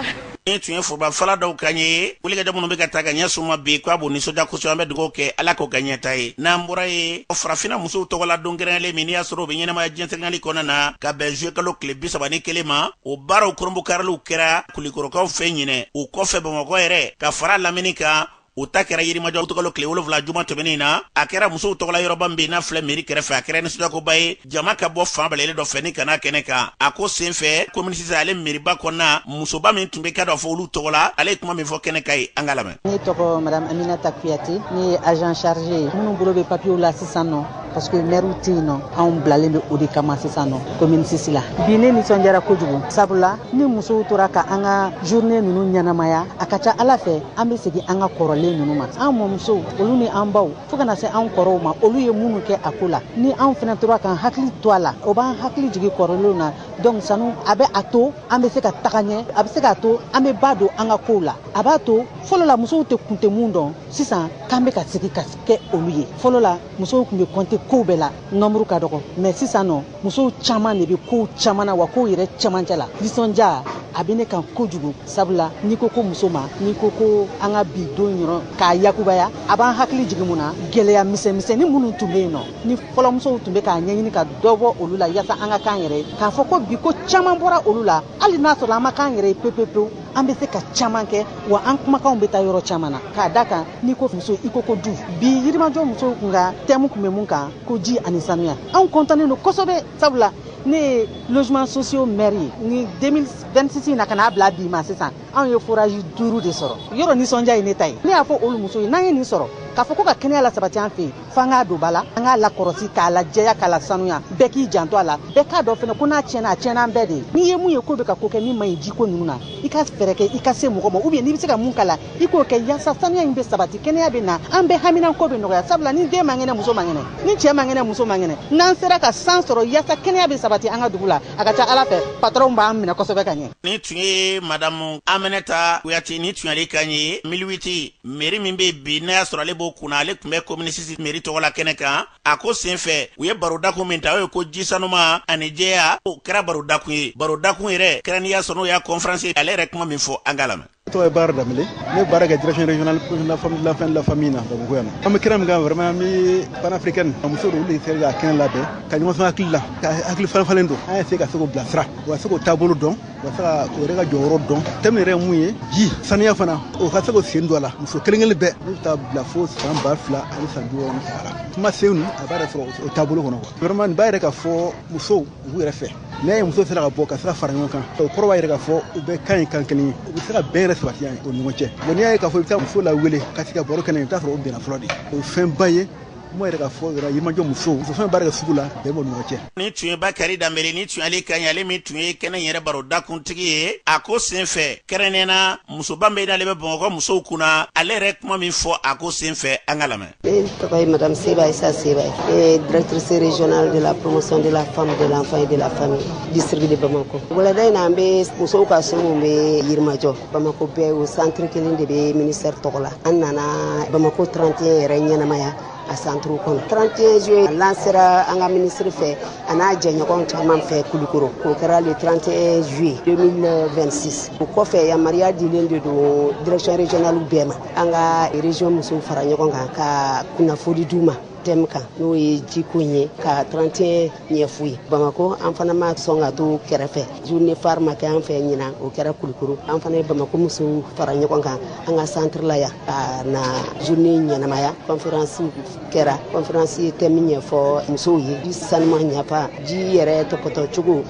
Ni tun ye forobafɔla dɔw kan ye. Wulikajɔ minnu bɛ ka taa ka ɲɛsin ma bi, k'a b'o nisɔndiya kosɛbɛ. An bɛ dugawu kɛ, Ala k'o ka ɲɛta ye. N'an bɔra ye, Farafinna musow tɔgɔla don kɛrɛnkɛrɛnlen min n'i y'a sɔrɔ o bɛ ɲɛnamaya diɲɛ kɔnɔna na, ka bɛn zuwe kalo tile 31 ma, o baaraw kurunbonkariliw kɛra Kulikɔrɔkaw fɛ ɲinɛ. O kɔfɛ, Bamakɔ yɛrɛ ka fara lamini kan, o ta kɛra Yirimajɔ kalo tile 7, juma tɛmɛnen na. A kɛra musow tɔgɔla yɔrɔba min bɛ n'a filɛ mairie kɛrɛfɛ. A kɛra nisɔndiyakoba ye, jama ka bɔ fan bɛɛ dɔ fɛ ni kana kɛnɛ kan. A ko senfɛ, commune 6, ale mairieba kɔnɔna, musoba min tun bɛ ka dɔ fɔ olu tɔgɔ la, ale ye kuma min fɔ kɛnɛ kan ye, an ka lamɛn. Ne tɔgɔ madame Aminata Kuyate, ne ye agent chargé ye minnu bolo bɛ papiyew la sisan nɔ, parce que maire tɛ yen nɔ, anw bilalen bɛ o de kama sisan nɔ commune 6 la. Bi ne nisɔndiyara kojugu, sabula ni musow tora ka an ka journée ninnu ɲɛnamaya, a ka ca Ala fɛ, an bɛ segin an ka kɔrɔlen ninnu ma. An mɔmusow, olu ni an baw, fo kana se an kɔrɔw ma, olu ye minnu kɛ a ko la, ni anw fana tora k'an hakili to a la, o b'an hakili jigin kɔrɔlenw na. Donc sanu a bɛ a to an bɛ se ka taga ɲɛ, a bɛ se k'a to an bɛ ba don an ka kow la. A b'a to fɔlɔ la musow tɛ kun tɛ mun dɔn, sisan k'an bɛ ka segin ka kɛ olu ye. Fɔlɔ la musow tun bɛ compter kow bɛɛ la, nombre ka dɔgɔ, mais sisan nɔ musow caman de bɛ kow caman na wa, kow yɛrɛ cɛmancɛ la. Nisɔndiya a bɛ ne kan kojugu, sabula n'i ko ko muso ma, n'i ko ko an ka bi don yɔrɔ k'a yakubaya, a b'an hakili jigin mun na? Gɛlɛya misɛnmisɛnnin minnu tun bɛ yen nɔ, ni fɔlɔmusow tun bɛ k'a ɲɛɲini ka dɔ bɔ olu la yaasa an ka k'an yɛrɛ ye, k'a fɔ ko bi ko caman bɔra olu la. Hali n'a sɔrɔ an ma k'an yɛrɛ ye pewu pewu, an bɛ se ka caman kɛ wa, an kumakanw bɛ taa yɔrɔ caman na. K'a da kan, n'i ko muso, i ko ko du. Bi Yirimajɔ musow kun ka thème tun bɛ mun kan? Ko ji ani sanuya. Anw kɔntannen don kosɛbɛ, sabula ne ye logement sociaux maire ye ni 2026 in na ka n'a bila bi ma. Sisan anw ye forage 5 de sɔrɔ. Yɔrɔ nisɔndiya ye ne ta ye. Ne y'a fɔ olu muso ye, n'an ye nin sɔrɔ, k'a fɔ ko ka kɛnɛya la sabati an fɛ yen, f'an k'a don ba la, an k'a lakɔrɔsi, k'a lajɛya, k'a la sanuya. Bɛɛ k'i janto a la, bɛɛ k'a dɔn fɛnɛ ko n'a tiɲɛna, a tiɲɛna an bɛɛ de ye. N'i ye mun ye ko bɛ ka ko kɛ min man ɲi jiko ninnu na, i ka fɛɛrɛ kɛ, i ka se mɔgɔ ma, ou bien n'i bɛ se ka mun k'a la, i k'o kɛ, yaasa sanuya in bɛ sabati, kɛnɛya bɛ na, an bɛɛ haminanko bɛ nɔgɔya. Sabula ni den man kɛnɛ, muso man kɛnɛ, ni cɛ man kɛnɛ, muso man kɛnɛ. N'an sera ka san sɔrɔ yaasa kɛnɛya bɛ sabati an ka dugu la, a ka ca Ala fɛ, patronw b'an minɛ kosɛbɛ ka ɲɛ. Ni tun ye madamu Aminata Kuyate, ni tun y'ale kan ye. 1008 mairie min bɛ bi n'a y'a sɔrɔ ale b'o kunna, ale tun bɛ commune 6 mairie tɔgɔ la kɛnɛ kan. A ko senfɛ, u ye barodakun min ta, o ye ko ji sanuma ani jɛya. O kɛra barodakun ye, barodakun yɛrɛ kɛra n'i y'a sɔrɔ n'o y'a conférence. Ale yɛrɛ kuma min fɔ, an k'a lamɛn. Tɔgɔ ye Baara Danbele, ne baara kɛ direction régionale de la femme, de l'enfant, de la famille na Bamakɔ yan nɔ. An bɛ kɛnɛ min kan, vraiment, an bɛ panafricaine muso olu de sera ka kɛnɛ labɛn ka ɲɔgɔn sɔn hakili la, ka hakili falen falen don. An ye se ka se k'o bilasira, u ka se k'o taabolo dɔn, u ka se ka o yɛrɛ ka jɔyɔrɔ dɔn. Thème yɛrɛ ye mun ye? Ji saniya fana, o ka se k'o sen don a la. Muso kelen kelen bɛɛ n'u bɛ taa bila fo san 2063 la, kuma sen a b'a yɛrɛ sɔrɔ o taabolo kɔnɔ. Vraiment, nin b'a yɛrɛ ka fɔ musow u b'u yɛrɛ fɛ. N'a ye muso sera ka bɔ ka se ka fara ɲɔgɔn kan, o kɔrɔ b'a yɛrɛ ka fɔ u bɛ kan ye kan kelen ye, u bɛ se ka bɛn yɛrɛ sabati yan o ni ɲɔgɔn cɛ. Bon, n'i y'a ye k'a fɔ i bɛ taa muso lawele ka se ka baro kɛnɛ, i bɛ taa sɔrɔ o bɛnna fɔlɔ de. O ye fɛnba ye kuma yɛrɛ ka fɔ yɛrɛ Yirimajɔ musow, muso fɛn baara kɛ sugu la, bɛn b'o ni ɲɔgɔn cɛ. Ni tun ye Bakari Danbele, ni tun y'ale kan ye, ale min tun ye kɛnɛ yɛrɛ barodakuntigi ye. A ko senfɛ, kɛrɛnnenya musoba min n'ale bɛ Bamakɔ musow kunna, ale yɛrɛ kuma min fɔ a ko senfɛ, an ka lamɛn. Ne tɔgɔ ye madame Seba Issa Seba ye, directrice régionale de la promotion de la femme, de l'enfant et de la famille, district de Bamako. Wulada in na, an bɛ musow ka so min bɛ Yirimajɔ, Bamako bɛɛ, o centre kelen de bɛ ministère tɔgɔ la. An nana Bamako 31 yɛrɛ ɲɛnamaya a centre kɔnɔ. 31 juillet lancera an ka ministre fɛ, a n'a jɛɲɔgɔn caman fɛ Kulukoro. O kɛra le 31 juillet 2026. O kɔfɛ, yamaruya dilen de don direction régionale bɛɛ ma, an ka région musow fara ɲɔgɔn kan ka kunnafoni d'u ma. thème kan, n'o ye jiko ye, ka 31 ɲɛf'u ye. Bamakɔ an fana ma sɔn ka to kɛrɛfɛ. Journée phare ma kɛ an fɛ ɲinan, o kɛra Kulukoro. An fana ye Bamakɔ musow fara ɲɔgɔn kan an ka centre la yan ka na journée ɲɛnamaya. Conférence kɛra, conférence ye thème ɲɛfɔ musow ye, ji sanuman ɲafa, ji yɛrɛ tɔpɔtɔ cogo,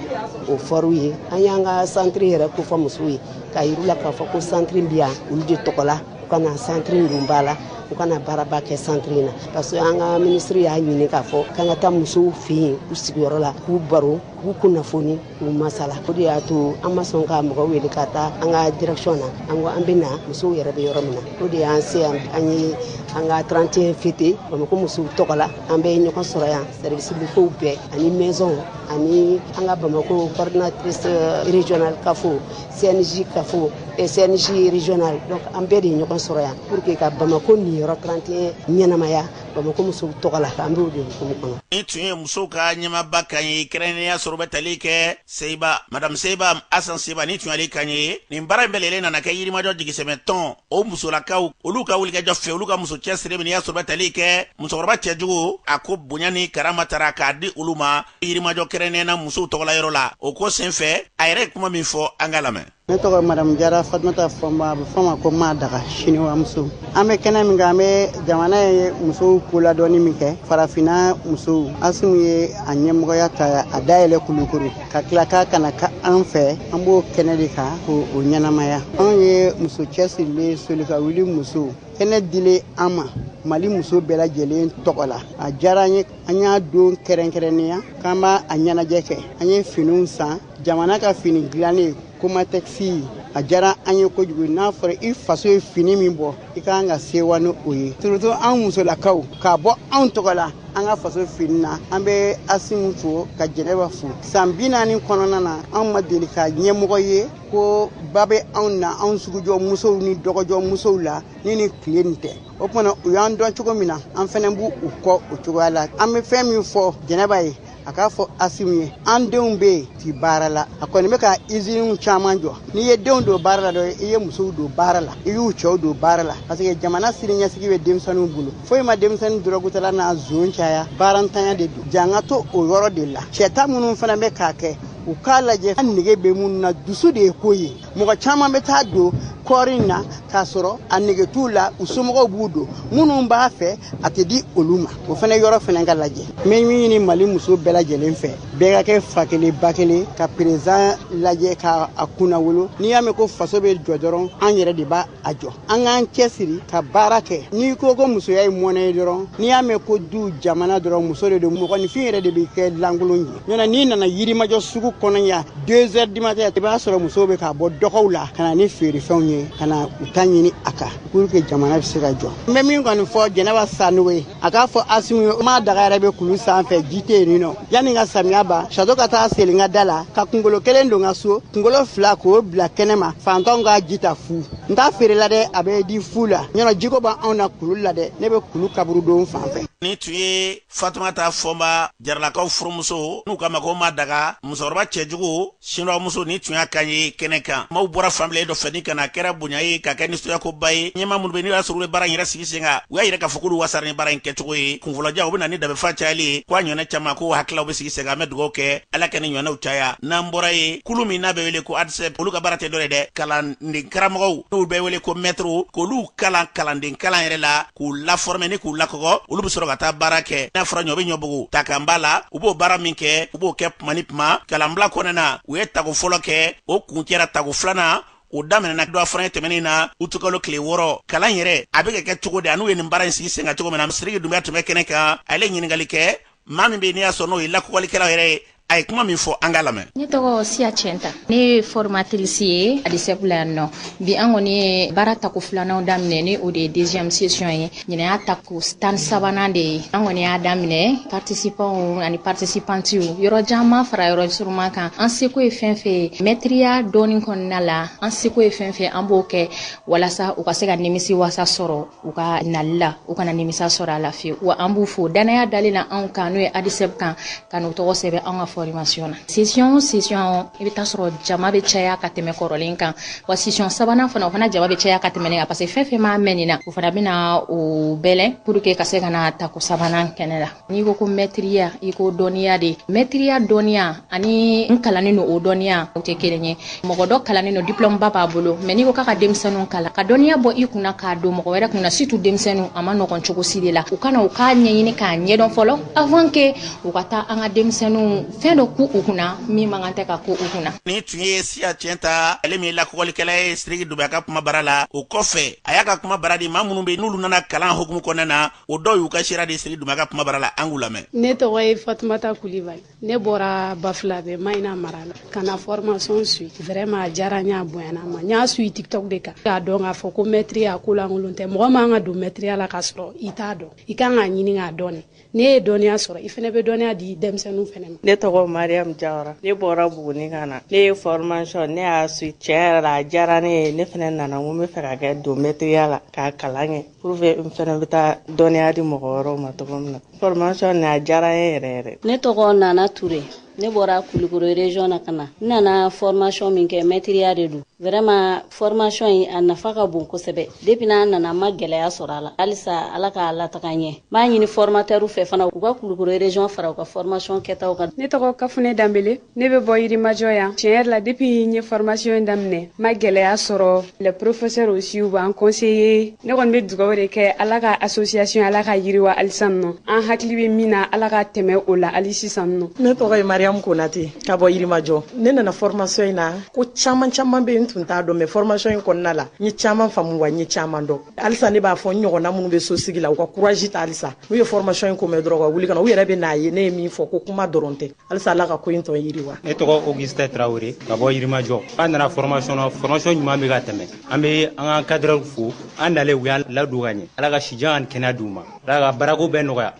o fɔr'u ye. An y'an ka centre yɛrɛ kofɔ musow ye k'a yir'u la k'a fɔ ko centre bi yan olu de tɔgɔ la, u kana centre don ba la, u kana baaraba kɛ centre in na, parce que an ka ministre y'a ɲini k'a fɔ k'an ka taa musow fɛ yen u sigiyɔrɔ la, k'u baro, k'u kunnafoni, k'u masala. O de y'a to an ma sɔn ka mɔgɔ wele ka taa an ka direction na, an ko an bɛ na musow yɛrɛ bɛ yɔrɔ min na. O de y'an se yan, an ye an ka 31 fêté Bamakɔ musow tɔgɔ la. An bɛ ɲɔgɔn sɔrɔ yan, service locaux bɛɛ ani maison ani an ka Bamakɔ coordinatrice régionale CAFO, CNJ CAFO et CNJ régional. Donc an bɛɛ de ye ɲɔgɔn sɔrɔ yan pour que ka Bamakɔ niyɔrɔ 31 ɲɛnamaya Bamakɔ musow tɔgɔ la. An b'o de hukumu kɔnɔ. Ni tun ye musow ka ɲɛmaaba kan ye, kɛrɛnkɛrɛnnenya sɔrɔ bɛ tali kɛ Seyiba, madame Seyiba Asan Seba, ni tun y'ale kan ye. Nin baara in bɛɛ lajɛlen nana kɛ Yirimajɔ jigisɛmɛ tɔn o musolakaw olu ka wulikajɔ fɛ, olu ka muso cɛsiri min y'a sɔrɔ bɛ tali kɛ musokɔrɔba cɛjugu, a ko bonya ni karama tara k'a di olu ma Yirimajɔ, kɛrɛnkɛrɛnnenya na musow tɔgɔla yɔrɔ la. O ko senfɛ, a yɛrɛ ye kuma min fɔ, an ka lamɛn. Ne tɔgɔ madame Jara Fatumata Fɔnba, a bɛ fɔ ma ko Ma Daga siniwamuso. An bɛ kɛnɛ min kan, an bɛ jamana ye musow koladɔnni min kɛ, farafinna musow, Asimu ye a ɲɛmɔgɔya ta, a dayɛlɛ Kulukoro ka tila k'a kana ka an fɛ, an b'o kɛnɛ de kan k'o ɲɛnamaya. Anw ye muso cɛsirilen soli ka wuli musow, kɛnɛ dilen an ma Mali muso bɛɛ lajɛlen tɔgɔ la, a diyara an ye. An y'a don kɛrɛnkɛrɛnnenya k'an b'a a ɲɛnajɛ kɛ. An ye finiw san, jamana ka fini dilannen Komatɛkisi, a diyara an ye kojugu. N'a fɔra i faso ye fini min bɔ, i ka kan ka sewa ni o ye, surtout an musolakaw k'a bɔ anw tɔgɔ la an ka faso fini na. An bɛ Asimu fo ka Jɛnɛba fo. San 40 kɔnɔna na, anw ma deli ka ɲɛmɔgɔ ye ko ba bɛ anw na, anw sugujɔ musow ni dɔgɔjɔ musow la ni tile nin tɛ. O kumana u y'an dɔn cogo min na, an fɛnɛ b'u u kɔ o cogoya la. An bɛ fɛn min fɔ Jɛnɛba ye, a k'a fɔ Asimu ye, an denw bɛ yen ti baara la, a kɔni bɛ ka usines caman jɔ. N'i ye denw don baara la dɔrɔn, i ye musow don baara la, i y'u cɛw don baara la, parce que jamana sini ɲɛsigi bɛ denmisɛnninw bolo. Foyi ma denmisɛnnin dɔrɔgutala n'a zon caya, baarantanya de don. Jan ka to o yɔrɔ de la. Cɛ ta minnu fana bɛ k'a kɛ, u k'a lajɛ an nege bɛ minnu na, dusu de ye ko ye. Mɔgɔ caman bɛ taa don kɔɔri in na k'a sɔrɔ a nege t'u la, u somɔgɔw b'u don, minnu b'a fɛ a tɛ di olu ma. O fana yɔrɔ fana ka lajɛ. N bɛ min ɲini Mali muso bɛɛ lajɛlen fɛ, bɛɛ ka kɛ fa kelen ba kelen ka président lajɛ k'a kunna wolo. N'i y'a mɛn ko faso bɛ jɔ dɔrɔn, an yɛrɛ de b'a a jɔ. An k'an cɛsiri ka baara kɛ. N'i ko ko musoya ye mɔnɛ ye dɔrɔn, n'i y'a mɛn ko du jamana dɔrɔn, muso de don. Mɔgɔninfin yɛrɛ de bɛ kɛ lankolon ye. Ɲɔnɔ n'i nana Yirimajɔ sugu kɔnɔ yan 2 heures du matin, i b'a sɔrɔ musow bɛ ka bɔ dɔgɔw la ka na ni feerefɛnw ye, ka na u ta ɲini a kan pour que jamana bɛ se ka jɔ. N bɛ min kɔni fɔ Jɛnɛba Sanogo ye, a k'a fɔ Asimu ye, ma daga yɛrɛ bɛ kulu sanfɛ, ji tɛ yen nɔ. Yanni ka samiya ban, sato ka taa seli n ka da la, ka kunkolo kelen don n ka so, kunkolo fila k'o bila kɛnɛ ma, fantanw ka ji ta fu. N t'a feere la dɛ, a bɛ di fu la. Ɲɔnɔ jiko b'anw na kulu la dɛ, ne bɛ kulu kaburudon fan fɛ. Ni tun ye Fatumata Fɔnba, Jaralakaw furumuso, n'u k'a ma ko Ma Daga, musokɔrɔba cɛjugu siniwamuso, ni tun y'a kan ye kɛnɛ kan. Maaw bɔra fan bila dɔ fɛ ni ka na, kɛra bonya ye ka kɛ nisɔndiyakoba ye. Ɲɛmaa minnu bɛ n'u y'a sɔrɔ u bɛ baara in yɛrɛ sigi sen kan, u y'a yira k'a fɔ k'olu wasara ni baara in kɛcogo ye. Kunfɔlɔja u bɛ na ni dabefa cayali ye, ko a ɲɔgɔnna caman ko hakilaw bɛ sigi sen kan. An bɛ dugawu kɛ, Ala ka ni ɲɔgɔnnaw caya. N'an bɔra ye, kulu min n'a bɛ wele ko ADSEP, olu ka baara tɛ dɔ ye dɛ, kalanden karamɔgɔw n'u bɛ wele ko mɛtiriw, k'olu kalan kalanden kalan yɛrɛ la, k'u laformer ni k'u lakɔgɔ, olu bɛ sɔrɔ ka taa baara kɛ. N'a fɔra ɲɔ bɛ ɲɔbugu ta kan b'a la, u b'o baara min kɛ, u b'o kɛ tuma ni tuma. Kalanbila kɔnɔna na, u ye tago fɔlɔ kɛ, o kun kɛra tago filanan, o daminɛna dɔ fana tɛmɛnen na utukalo tile 6. Kalan yɛrɛ a bɛ ka kɛ cogo di, an'u ye nin baara in sigi sen kan cogo min na, Sidiki Dunbiya tun bɛ kɛnɛ kan. Ale ɲininkali kɛ maa min bɛ yen n'i y'a sɔrɔ n'o ye lakɔlikɛlaw yɛrɛ ye, a ye kuma min fɔ, an k'a lamɛn. Ne tɔgɔ Siya Cɛnta, ne ye formatrice ye ADISEP la yan nɔ. Bi an kɔni ye baara tako filanan daminɛ, ni o de ye deuxième session ye. Ɲinɛ y'a tako 13nan de ye. An kɔni y'a daminɛ, participants ani participantes, yɔrɔ caman fara yɔrɔ suruma kan. An seko ye fɛn fɛn ye mɛtiriya dɔɔni kɔnɔna la, an seko ye fɛn fɛn, an b'o kɛ walasa u ka se ka nimisi wasa sɔrɔ u ka nali la, u kana nimisa sɔrɔ a la fiyewu. Wa an b'u fo danaya dalen na anw kan, n'o ye ADISEP kan, ka n'u tɔgɔ sɛbɛn anw ka formation na. Session o session, i bɛ taa sɔrɔ jama bɛ caya ka tɛmɛ kɔrɔlen kan, wa session sabanan fana, o fana jama bɛ caya ka tɛmɛ nin kan, parce que fɛn fɛn m'a mɛn nin na, o fana bɛna o bɛlɛn pour que ka se ka na tako sabanan kɛnɛ la. N'i ko ko mɛtiriya, i ko dɔnniya de. Mɛtiriya dɔnniya ani n kalannen don, o dɔnniya o tɛ kelen ye. Mɔgɔ dɔ kalannen don, diplôme ba b'a bolo, mais n'i ko k'a ka denmisɛnninw kalan, ka dɔnniya bɔ i kunna k'a don mɔgɔ wɛrɛ kunna, surtout denmisɛnninw, a ma nɔgɔn cogo si de la. U kana u k'a ɲɛɲini k'a ɲɛdɔn fɔlɔ avant que u ka taa an ka denmisɛnninw fɛn dɔ k'u u kunna min man kan tɛ ka k'u u kunna. Nin tun ye Siya Tiɲɛta, ale min ye lakɔgɔlikɛla ye Siriki Dunbiya ka kuma bara la. O kɔfɛ, a y'a ka kuma bara di maa minnu bɛ n'olu nana kalan hukumu kɔnɔna na, o dɔw y'u ka seereya di Siriki Dunbiya ka kuma bara la. An k'u lamɛn. Ne tɔgɔ ye Fatumata Kulibali. Ne bɔra Bafulabe, Mayina mara la, ka na formation suit. Vraiment, a diyara n ye, a bonyana ma. N y'a suit TikTok de kan, k'a dɔn k'a fɔ ko mɛtiriya ko lankolon tɛ. Mɔgɔ man ka don mɛtiriya la k'a sɔrɔ i t'a dɔn. I kan k'a ɲini k'a dɔn de. N'e ye dɔnniya sɔrɔ, i fɛnɛ bɛ dɔnniya di denmisɛnninw fɛnɛ ma. Ne tɔgɔ Mariam Jawara, ne bɔra Buguni ka na. Ne ye formation, ne y'a suit. Tiɲɛ yɛrɛ la, a diyara ne ye. Ne fɛnɛ nana n ko n bɛ fɛ ka kɛ don mɛtiriya la k'a kalan kɛ pour que n fɛnɛ bɛ taa dɔnniya di mɔgɔ wɛrɛw ma cogo min na. Formation nin, a diyara n ye yɛrɛ yɛrɛ. Ne tɔgɔ Nana Ture, ne bɔra Kulukoro région na ka na. N nana formation min kɛ, mɛtiriya de don. Vraiment, formation in a nafa ka bon kosɛbɛ. Depuis n'a nana, n ma gɛlɛya sɔrɔ a la. Halisa Ala k'a lataga ɲɛ. N b'a ɲini formateur fɛ fana, u ka Kulukoro région fara u ka formation kɛtaw kan. Ne tɔgɔ Kafunɛ Danbele, ne bɛ bɔ Yirimajɔ yan. Tiɲɛ yɛrɛ la, depuis n ye formation in daminɛ, n ma gɛlɛya sɔrɔ. Les professeurs aussi, u b'an conseiller. Ne kɔni bɛ dugawu de kɛ, Ala ka association, Ala ka yiriwa halisa nɔ. An hakili bɛ min na, Ala ka tɛmɛ o la hali sisan nɔ. Ne tɔgɔ ye Mariam Konate ka bɔ Yirimajɔ. Ne nana formation in na, ko caman caman bɛ n tun t'a dɔn, mais formation in kɔnɔna la, n ye caman faamu, wa n ye caman dɔn. Halisa ne b'a fɔ n ɲɔgɔnna minnu bɛ so sigi la, u ka courage ta. Halisa n'u ye formation in ko mɛn dɔrɔn, ka wuli ka na, u yɛrɛ bɛ n'a ye ne ye min fɔ ko kuma dɔrɔn tɛ. Halisa Ala ka ko in tɔ yiriwa. Ne tɔgɔ Augustin Traoré ka bɔ Yirimajɔ. An nana formation na, formation ɲuman bɛ ka tɛmɛ. An bɛ an ka cadreur fo. An nalen, u y'an ladon ka ɲɛ. Ala ka sijan ani kɛnɛya d'u ma, Ala ka baarako bɛɛ nɔgɔya.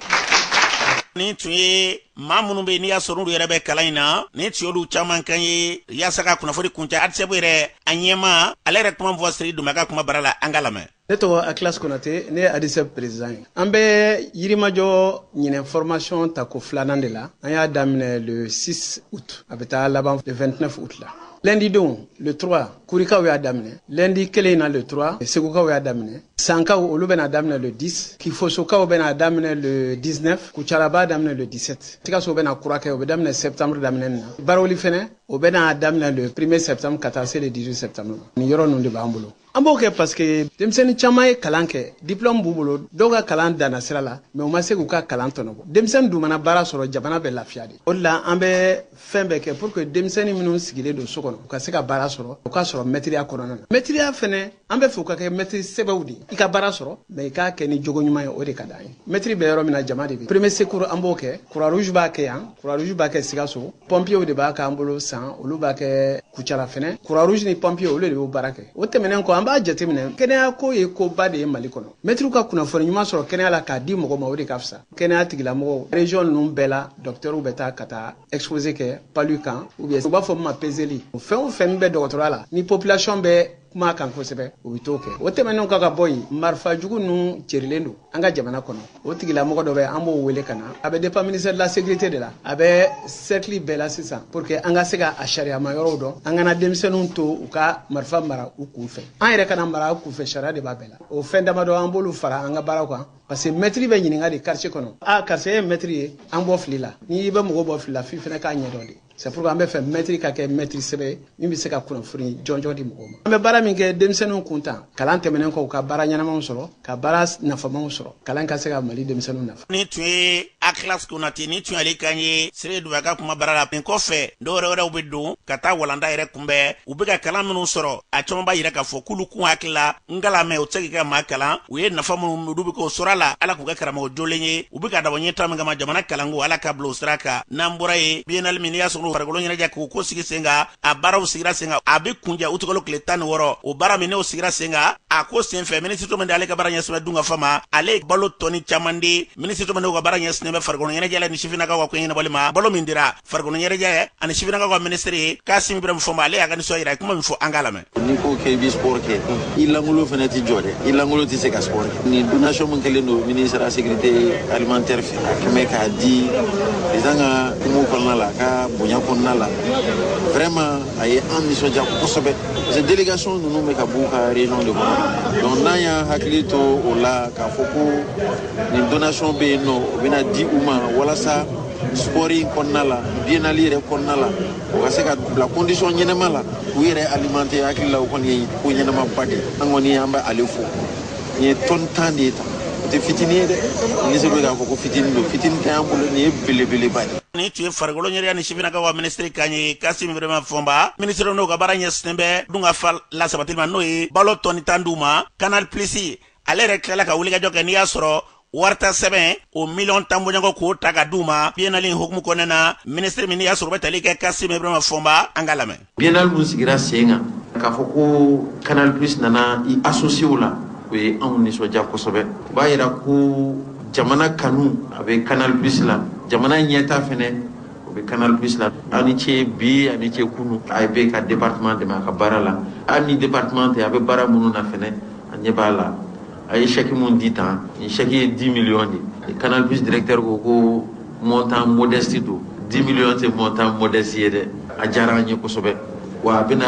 Nin tun ye maa minnu bɛ n'i y'a sɔrɔ n'olu yɛrɛ bɛ kalan in na, nin tun y'olu caman kan ye. Yaasa ka kunnafoni kuncɛ, ADSEP yɛrɛ a ɲɛma, ale yɛrɛ kuma fɔ Siriki Dunbiya ka kuma bara la. An ka lamɛn. Ne tɔgɔ Akilas Konate, ne ye ADSEP président ye. An bɛ Yirimajɔ ɲinɛ formation tako filanan de la. An y'a daminɛ le 6 août, a bɛ taa laban le 29 août la. Lundi don, le 3, Kurikaw y'a daminɛ. Lundi kelen na, le 3, Segukaw y'a daminɛ. Sankaw, olu bɛna daminɛ le 10, Kifosokaw bɛna daminɛ le 19, Kucala b'a daminɛ le 17, Sikaso bɛna kura kɛ, o bɛ daminɛ septembre daminɛ na. Barawuli fɛnɛ, o bɛna daminɛ le 1er septembre ka taa se le 18 septembre. Nin yɔrɔ ninnu de b'an bolo. An b'o kɛ parce que denmisɛnnin caman ye kalan kɛ, diplôme b'u bolo, dɔw ka kalan danna sira la, mais u ma se k'u ka kalan tɔnɔbɔ. Denmisɛnnin dun mana baara sɔrɔ, jamana bɛ lafiya de. O de la an bɛ fɛn bɛɛ kɛ pour que denmisɛnnin minnu sigilen don so kɔnɔ, u ka se ka baara sɔrɔ, u ka sɔrɔ mɛtiriya kɔnɔna na. Mɛtiriya fɛnɛ, an bɛ fɛ u ka kɛ mɛtiri sɛbɛw de. I ka baara sɔrɔ, mais i k'a kɛ ni jogo ɲuman ye, o de ka d'an ye. Mɛtiri bɛ yɔrɔ min na, jama de bɛ. Premier secours, an b'o kɛ. Croix Rouge b'a kɛ yan, Croix Rouge b'a kɛ Sikaso, pompiers de b'a k'an bolo san, olu b'a kɛ Kucala fɛnɛ. Croix Rouge ni pompiers, olu de b'o baara kɛ. O tɛmɛnen kɔ, an b'a jateminɛ, kɛnɛya ko ye koba de ye Mali kɔnɔ. Mɛtiriw ka kunnafoni ɲuman sɔrɔ kɛnɛya la k'a di mɔgɔ ma, o de ka fisa. Kɛnɛya tigilamɔgɔw, région ninnu bɛɛ la, docteurs bɛ taa ka taa exposé kɛ palu kan, ou bien u b'a fɔ min ma peseli. O fɛn o fɛn min bɛ dɔgɔtɔrɔya la, ni population bɛ kuma kan kosɛbɛ, u bɛ t'o kɛ. O tɛmɛnen kɔ ka bɔ yen, marifa jugu ninnu cerilen don an ka jamana kɔnɔ. O tigilamɔgɔ dɔ bɛ, an b'o wele ka na. A bɛ dépend ministère de la sécurité de la, a bɛ cercle bɛɛ la sisan, pour que an ka se ka a sariyama yɔrɔw dɔn. An kana denmisɛnninw to u ka marifa mara u kun fɛ, an yɛrɛ kana mara u kun fɛ, sariya de b'a bɛɛ la. O fɛn damadɔ, an b'olu fara an ka baaraw kan, parce que mɛtiri bɛ ɲininka de quartier kɔnɔ: a karisa ye mɛtiri ye, an bɔ fili la. N'i bɛ mɔgɔw bɔ fili la, f'i fana k'a ɲɛdɔn de. C'est pourquoi an bɛ fɛ mɛtiri ka kɛ mɛtiri sɛbɛ min bɛ se ka kunnafoni jɔnjɔn di mɔgɔw ma. An bɛ baara min kɛ denmisɛnninw kun tan, kalan tɛmɛnen kɔ, u ka baara ɲɛnamaw sɔrɔ, ka baara nafamaw sɔrɔ, kalan ka se ka Mali denmisɛnninw nafa. Nin tun ye Akilas Konate, nin tun y'ale kan ye Siriki Dunbiya ka kuma bara la. Nin kɔfɛ, dɔw wɛrɛ wɛrɛw bɛ don ka taa walanda yɛrɛ kunbɛn. U bɛ ka kalan minnu sɔrɔ, a caman b'a yira k'a fɔ k'olu kun hakili la n kalan mɛn, o tɛ se k'i ka maa kalan. U ye nafa minnu olu bɛ k'o sɔrɔ a la, Ala k'u kɛ karamɔgɔ jolen ye. U bɛ ka dabɔ ɲɛtaa min kama, jamana kalanko, Ala ka bila o sira kan. N'an bɔra yen, biennale min n'i y'a sɔrɔ farikolo ɲɛnajɛ k'o ko sigi sen kan, a baaraw sigira sen kan, a bɛ kunjɛ utikalo tile 16. O baara min n'o sigira sen kan, A ko senfɛ, minisiri min ale ka baara ɲɛsin bɛ dunkafa ma, ale ye balo tɔni caman di. Minisiri min ka baara ɲɛsinnen bɛ farikolo ɲɛnajɛ ni sifinnakaw ka ko ɲɛnabɔli ma, balo min dira farikolo ɲɛnajɛ ani sifinnakaw ka minisiri Kasim Ibrahim Fɔnba, ale y'a ka nisɔn yira. Kuma min fɔ, an k'a lamɛn. N'i ko k'i bɛ sport kɛ, i langolo fana tɛ jɔ dɛ, i langolo tɛ se ka sport kɛ. Nin donation min kɛlen don ministre de sécurité alimentaire fɛ, a kɛmɛ k'a di président ka kumaw kɔnɔna la, a ka bonya kɔnɔna la, vraiment a ye an nisɔndiya kosɛbɛ, parce que délégation ninnu bɛ ka b'u ka région de kɔnɔ. Donc n'an y'an hakili to o la k'a fɔ ko nin donation bɛ yen nɔ, o bɛna di u ma walasa sport in kɔnɔna la, biennale yɛrɛ kɔnɔna la, o ka se ka bila condition ɲɛnama la k'u yɛrɛ alimenter, hakili la o kɔni ye ko ɲɛnamaba de ye. An kɔni an bɛ ale fo. Nin ye tɔni 10 de ye tan, o tɛ fitinin ye dɛ. Ministre bɛ k'a fɔ ko fitinin don, fitinin tɛ an bolo, nin ye belebeleba ye. Ni tun ye farikolo ɲɛnajɛ ni sifinnakaw ka minisiri kan ye, Kasim Ibrahim Fɔnba, minisiri n'o ka baara ɲɛsinnen bɛ dunkafa lasabatili ma, n'o ye balo tɔni 10 d'u ma. Canal Plus, ale yɛrɛ tilala ka wulikajɔ kɛ, n'i y'a sɔrɔ warita sɛbɛn o miliyɔn 10 bɔɲɔgɔn k'o ta ka d'u ma biennale hukumu kɔnɔna na. Minisiri min, n'i y'a sɔrɔ u bɛ tali kɛ Kasim Ibrahim Fɔnba, an ka lamɛn. Biennale mun sigira sen kan, k'a fɔ ko Canal Plus nana i associé o la, o ye anw nisɔndiya kosɛbɛ. O b'a yira ko jamana kanu a bɛ Canal Plus la, jamana ɲɛta fɛnɛ o bɛ Canal Plus la. Aw ni ce bi, a ni ce kunu. A bɛ ka département dɛmɛ a ka baara la. Hali ni département tɛ, a bɛ baara minnu na fɛnɛ, a ɲɛ b'a la. A ye chèque mun di tan, nin chèque ye 10 millions de ye. Canal Plus directeur ko ko montant modeste don. 10 millions tɛ montant modeste ye dɛ. A diyara an ye kosɛbɛ, wa a bɛna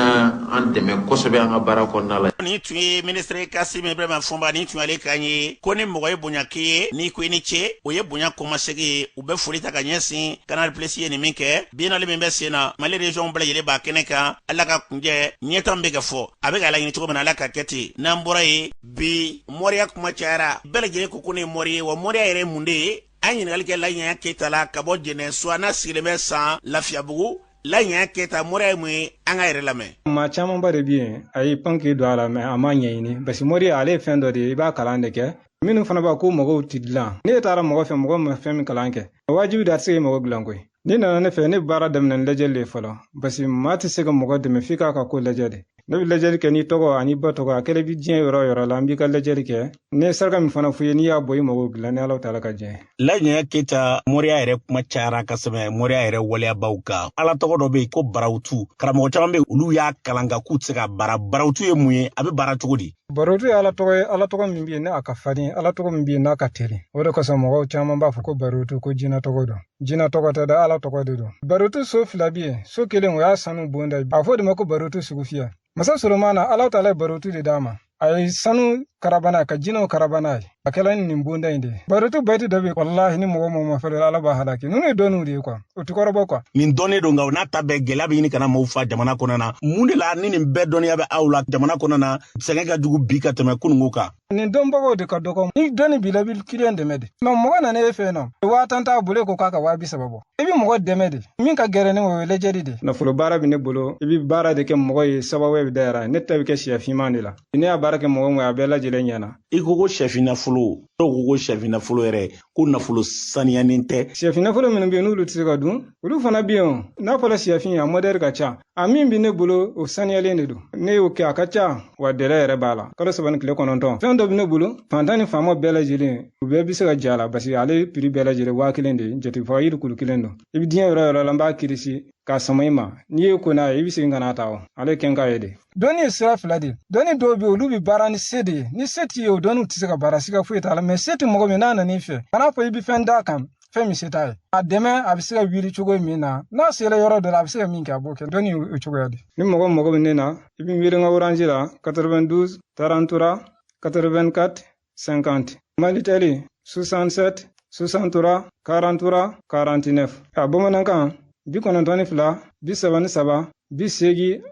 an dɛmɛ kosɛbɛ an ka baara kɔnɔna la. Nin tun ye minisiri Kasim Ibrahim Fɔnba, nin tun y'ale kan ye ko ni mɔgɔ ye bonya k'i ye, n'i ko i ni ce, o ye bonya kɔmasegi ye. U bɛ foli ta ka ɲɛsin Canal Plus ye nin min kɛ. Biennale min bɛ sen na, Mali région bɛɛ lajɛlen b'a kɛnɛ kan. Ala ka kunjɛ ɲɛta min bɛ ka fɔ, a bɛ ka laɲini cogo min na, Ala ka kɛ ten. N'an bɔra yen, bi mɔriya kuma cayara, bɛɛ lajɛlen ko ko ne ye mɔri ye. Wa mɔriya yɛrɛ ye mun de ye? An ɲininkali kɛ Laɲaya Keyita la ka bɔ Jɛnɛsuwa, n'a sigilen bɛ san Lafiyabugu. Laɲaya Keyita, mɔriya ye mun ye? An ka yɛrɛ lamɛn. Maa camanba de bɛ yen, a y'i pan k'i don a la, mɛ a ma ɲɛɲini, parce que mɔriya ale ye fɛn dɔ de ye, i b'a kalan de kɛ. Minnu fana b'a ko mɔgɔw ti dilan, ne taara mɔgɔ fɛ, mɔgɔ ma fɛn min kalan kɛ, wajibi de a tɛ se ka mɔgɔ dilan koyi. N'i nana ne fɛ, ne bɛ baara daminɛ ni lajɛli de ye fɔlɔ, parce que maa tɛ se ka mɔgɔ dɛmɛ f'i k'a ka ko lajɛ de. Ne bɛ lajɛli kɛ n'i tɔgɔ ani ba tɔgɔ, a kɛlen bɛ diɲɛ yɔrɔ o yɔrɔ la, n b'i ka lajɛli kɛ. Ne ye saraka min fana f'i ye, n'i y'a bɔ, i mago dilan ni Ala taala ka diɲɛ. Laɲaya Keyita, mɔriya yɛrɛ kuma cayara ka sɛmɛ mɔriya yɛrɛ waleyabaw kan. Ala tɔgɔ dɔ bɛ yen ko barawutu, karamɔgɔ caman bɛ yen, olu y'a kalan nka k'u tɛ se ka baara. Barawutu ye mun ye? A bɛ baara cogo di? Barotu ye Ala tɔgɔ ye, Ala tɔgɔ min bɛ yen n'a ka farin, Ala tɔgɔ min bɛ yen n'a ka teli. O de kosɔn mɔgɔw caman b'a fɔ ko barotu ko jinɛ tɔgɔ don. Jinɛ tɔgɔ tɛ dɛ, Ala tɔgɔ de don. Barotu so fila bɛ yen, so kelen o y'a sanu bonda ye, a fɔ o de ma ko barotu sugu fiyɛ. Masa Solomana, Ala taala ye barotu de d'a ma. A ye sanu karabana ka jinɛw karabana ye. A kɛla ni nin bonda in de ye. Barotu bayiti dɔ bɛ yen, walahi ni mɔgɔ mɔgɔ ma fɛrɛ, Ala b'a halaki. Ninnu ye dɔnniw de ye kuwa, o ti kɔrɔbɔ kuwa. Nin dɔnni don, nka o n'a ta bɛɛ gɛlɛya bɛ ɲini ka na maaw fa jamana kɔnɔ na. Mun de la ni nin bɛɛ dɔnniya bɛ aw la jamana kɔnɔ na, sɛgɛn ka jugu bi ka tɛmɛ kununko kan? Nin dɔnbagaw de ka dɔgɔ. Ni dɔnni b'i la, i bɛ kiliyan dɛmɛ de. Mɛ mɔgɔ nana e fɛ yen nɔ, 10,000 t'a bolo, e ko k'a ka 30,000 bɔ, i bɛ mɔgɔ dɛmɛ de. Min ka gɛrɛ ne o ye lajɛli de. Nafolo baara bɛ ne bolo, i bɛ baara de kɛ mɔgɔ ye, sababu bɛ dayɛlɛ. Ne ta bɛ kɛ sɛ finman de la. Ne y'a baara kɛ mɔgɔ min ye, a bɛɛ lajɛlen ɲɛna. I ko ko sɛfin nafolo, dɔw ko ko sɛfin nafolo yɛrɛ ko nafolo saniyanen tɛ. Sɛfin nafolo minnu bɛ yen n'olu tɛ se ka dun, olu fana bɛ yen. N'a fɔra sɛfin, a mɔdɛli ka ca. A min bɛ ne bolo, o saniyalen de don. Ne y'o kɛ, a ka ca wa, dɛrɛ yɛrɛ b'a la, kalo 3 ni tile 9. Fɛn dɔ bɛ ne bolo, fantan ni faama bɛɛ lajɛlen, u bɛɛ bɛ se ka jɛ a la, parce que ale prix bɛɛ lajɛlen 1000 de ye. Jatigifaga yiri kulu kelen don. I bɛ diɲɛ yɔrɔ yɔrɔ la, n b'a kirisi k'a sama i ma. N'i ye ko n'a ye, i bɛ segin ka n'a ta. O ale kɛn ye de. Dɔnni ye sira fila de ye. Dɔnni dɔw bɛ yen, olu bɛ baara ni se de ye. Ni se t'i ye, o dɔnniw tɛ se ka baara, siga foyi t'a la. Mɛ se tɛ mɔgɔ min n'a nan'i fɛ, kan'a fɔ i bɛ fɛn d'a kan, fɛn min se t'a ye. A dɛmɛ a bɛ se ka wuli cogo min na, n'a sera yɔrɔ dɔ la, a bɛ se ka min kɛ, a b'o kɛ. Dɔnni o cogoya de. Ni mɔgɔ mago bɛ ne na, i bɛ n wele n ka Orange la 92 43 84 50. Malitel 67 63 43 49. A bamanankan 92 33 84 50.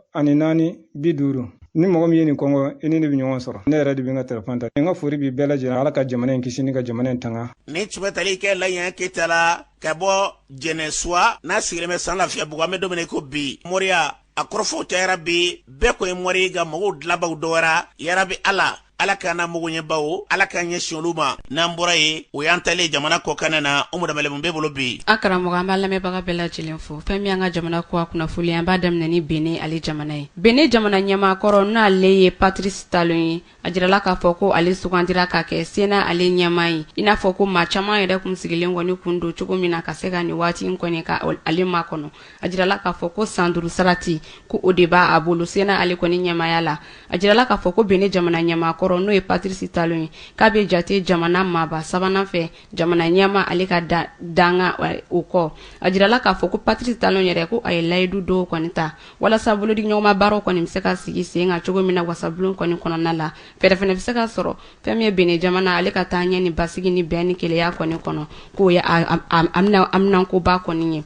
Ni mɔgɔ min ye nin kɔngɔ, i ni ne bɛ ɲɔgɔn sɔrɔ. Ne yɛrɛ de bɛ n ka telefɔni ta. N ka foli b'i bɛɛ lajɛlen. Ala ka jamana in kisi ni ka jamana in tanga. Ni tun bɛ tali kɛ Laɲɛ Keyita la ka bɔ Jɛnɛsuwa, n'a sigilen bɛ san Lafiyabugu. An bɛ don min na i ko bi, moriya a kɔrɔfɔw cayara bi, bɛɛ ko ye mori ye, nka mɔgɔw dilanbaw dɔgɔyara. Yarabi Ala. Ala k'an na magoɲɛbaw, Ala k'an ɲɛsin olu ma. N'an bɔra yen, o y'an talen jamana kɔkanna na. Umu Danbɛlɛ, mun b'e bolo bi? An karamɔgɔ, an b'a lamɛnbaga bɛɛ lajɛlen fo. Fɛn min y'an ka jamana kɔkan kunnafoli, an b'a daminɛ ni Benin ale jamana ye. Benin jamana ɲɛmaa kɔrɔ, n'ale ye Patrice Talon ye, a jirala k'a fɔ ko ale sugandira ka kɛ Sénat ale ɲɛmaa ye, i n'a fɔ ko maa caman yɛrɛ kun sigilen kɔni kun don cogo min na ka se ka nin waati in kɔni ka ale makɔnɔ. A jirala k'a fɔ ko san 5 sarati ko o de b'a a bolo Sénat ale kɔni ɲɛmaaya la. A jirala k'a fɔ ko Benin jamana ɲɛmaa kɔrɔ, n'o ye Patrice Talon ye, k'a bɛ jate jamana maaba sabanan fɛ jamana ɲɛmaa ale ka danga o kɔ. A jirala k'a fɔ ko Patrice Talon yɛrɛ, ko a ye layidu dɔw kɔni ta walasa bolodiɲɔgɔnma baaraw kɔni bɛ se ka sigi sen kan cogo min na wasabulon kɔni kɔnɔna la. Fɛɛrɛ fana bɛ se ka sɔrɔ fɛn min ye Benin jamana ale ka taa ɲɛ ni basigi ni bɛn ni kelenya kɔni kɔnɔ, k'o ye haminankoba kɔni ye.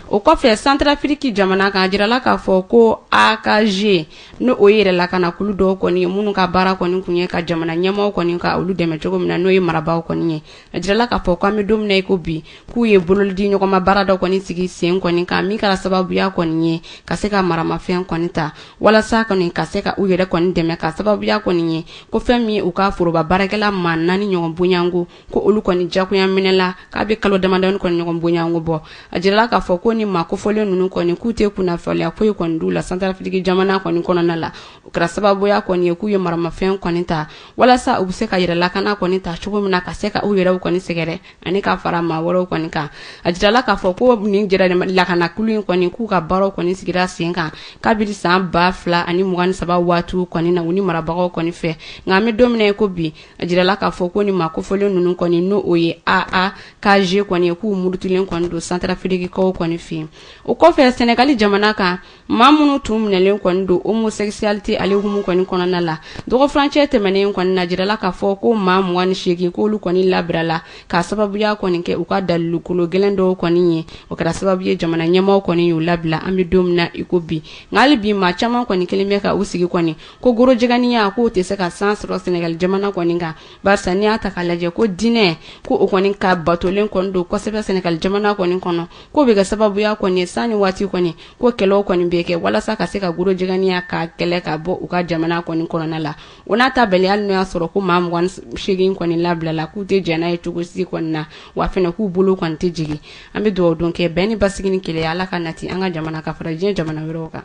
O kɔfɛ, Santarafiriki jamana kan, a jirala k'a fɔ ko AKG, n'o o ye yɛrɛlakanakulu dɔw kɔni ye minnu ka baara kɔni kun ye ka jamana ɲɛmaaw kɔni ka olu dɛmɛ cogo min na, n'o ye marabaaw kɔni ye. A jirala k'a fɔ k'an bɛ don min na i ko bi, k'u ye bolodi ɲɔgɔnma baara dɔ kɔni sigi sen kɔni kan min kɛra sababuya kɔni ye ka se ka maramafɛn kɔni ta walasa kɔni ka se ka u yɛrɛ kɔni dɛmɛ, ka sababuya kɔni ye ko fɛn min ye u ka foroba baarakɛla maa 4 ɲɔgɔn bonyanko, ko olu kɔni jagoya minɛla k'a bɛ kalo damadɔni kɔni ɲɔgɔn bonyanko bɔ. A jirala k'a fɔ ko ni maa kofɔlen ninnu kɔni k'u tɛ kunnafoniya foyi kɔni d'u la Santarafiriki jamana kɔni kɔnɔna la. O kɛra sababuya kɔni ye k'u ye maramafɛn kɔni ta walasa u bɛ se ka yɛrɛ lakana kɔni ta cogo min na ka se ka u yɛrɛw kɔni sɛgɛrɛ ani ka fara maa wɛrɛw kɔni kan. A jirala k'a fɔ ko nin yɛrɛ lakanakulu in kɔni k'u ka baaraw kɔni sigira sen kan kabini san 2023 waatiw kɔni na u ni marabagaw kɔni fɛ. Nka an bɛ don min na i ko bi, a jirala k'a fɔ ko ni maa kofɔlen ninnu kɔni, n'o o ye AAKG kɔni ye, k'u murutilen kɔni don Santarafirikikaw kɔni fɛ yen. O kɔfɛ, Sɛnɛgali jamana kan, maa minnu tun minɛlen kɔni don homosexualité ale hukumu kɔni kɔnɔna la dɔgɔfurancɛ tɛmɛnen kɔni na, jirala k'a fɔ ko maa 28 k'olu kɔni labirala k'a sababuya kɔni kɛ u ka dalilukolo gɛlɛn dɔw kɔni ye. O kɛra sababu ye jamana ɲɛmaaw kɔni y'u labila an bɛ don min na i ko bi. Nka hali bi maa caman kɔni kelen bɛ ka u sigi kɔni ko gorojɛganiya k'o tɛ se ka san sɔrɔ Sɛnɛgali jamana kɔni kan, barisa n'i y'a ta k'a lajɛ ko diinɛ ko o kɔni ka batolen kɔni don kosɛbɛ Sɛnɛgali jamana kɔni kɔnɔ, k'o bɛ kɛ sababuya kɔni ye san ni waati kɔni ko kɛlɛw kɔni bɛ kɛ walasa ka se ka gorojɛganiya ka kɛlɛ ka bɔ u ka jamana kɔni kɔnɔna la. O n'a ta bɛɛ, hali n'o y'a sɔrɔ ko maa 28 kɔni labilala, k'u tɛ jɛn n'a ye cogo si kɔni na, wa fɛnɛ k'u bolo kɔni tɛ jigin. An bɛ dugawu don kɛ bɛn ni basigi ni kelenya Ala ka nati an ka jamana ka fara diɲɛ jamana wɛrɛw kan.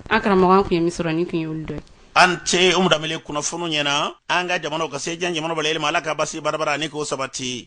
An karamɔgɔ, an kun ye min sɔrɔ nin kun ye olu dɔ ye. Aw ni ce Umu Danbɛlɛ kunnafoniw ɲɛna. An ka jamanaw ka se diɲɛ jamana bɛɛ lajɛlen ma. Ala ka basi barabara ani k'o sabati.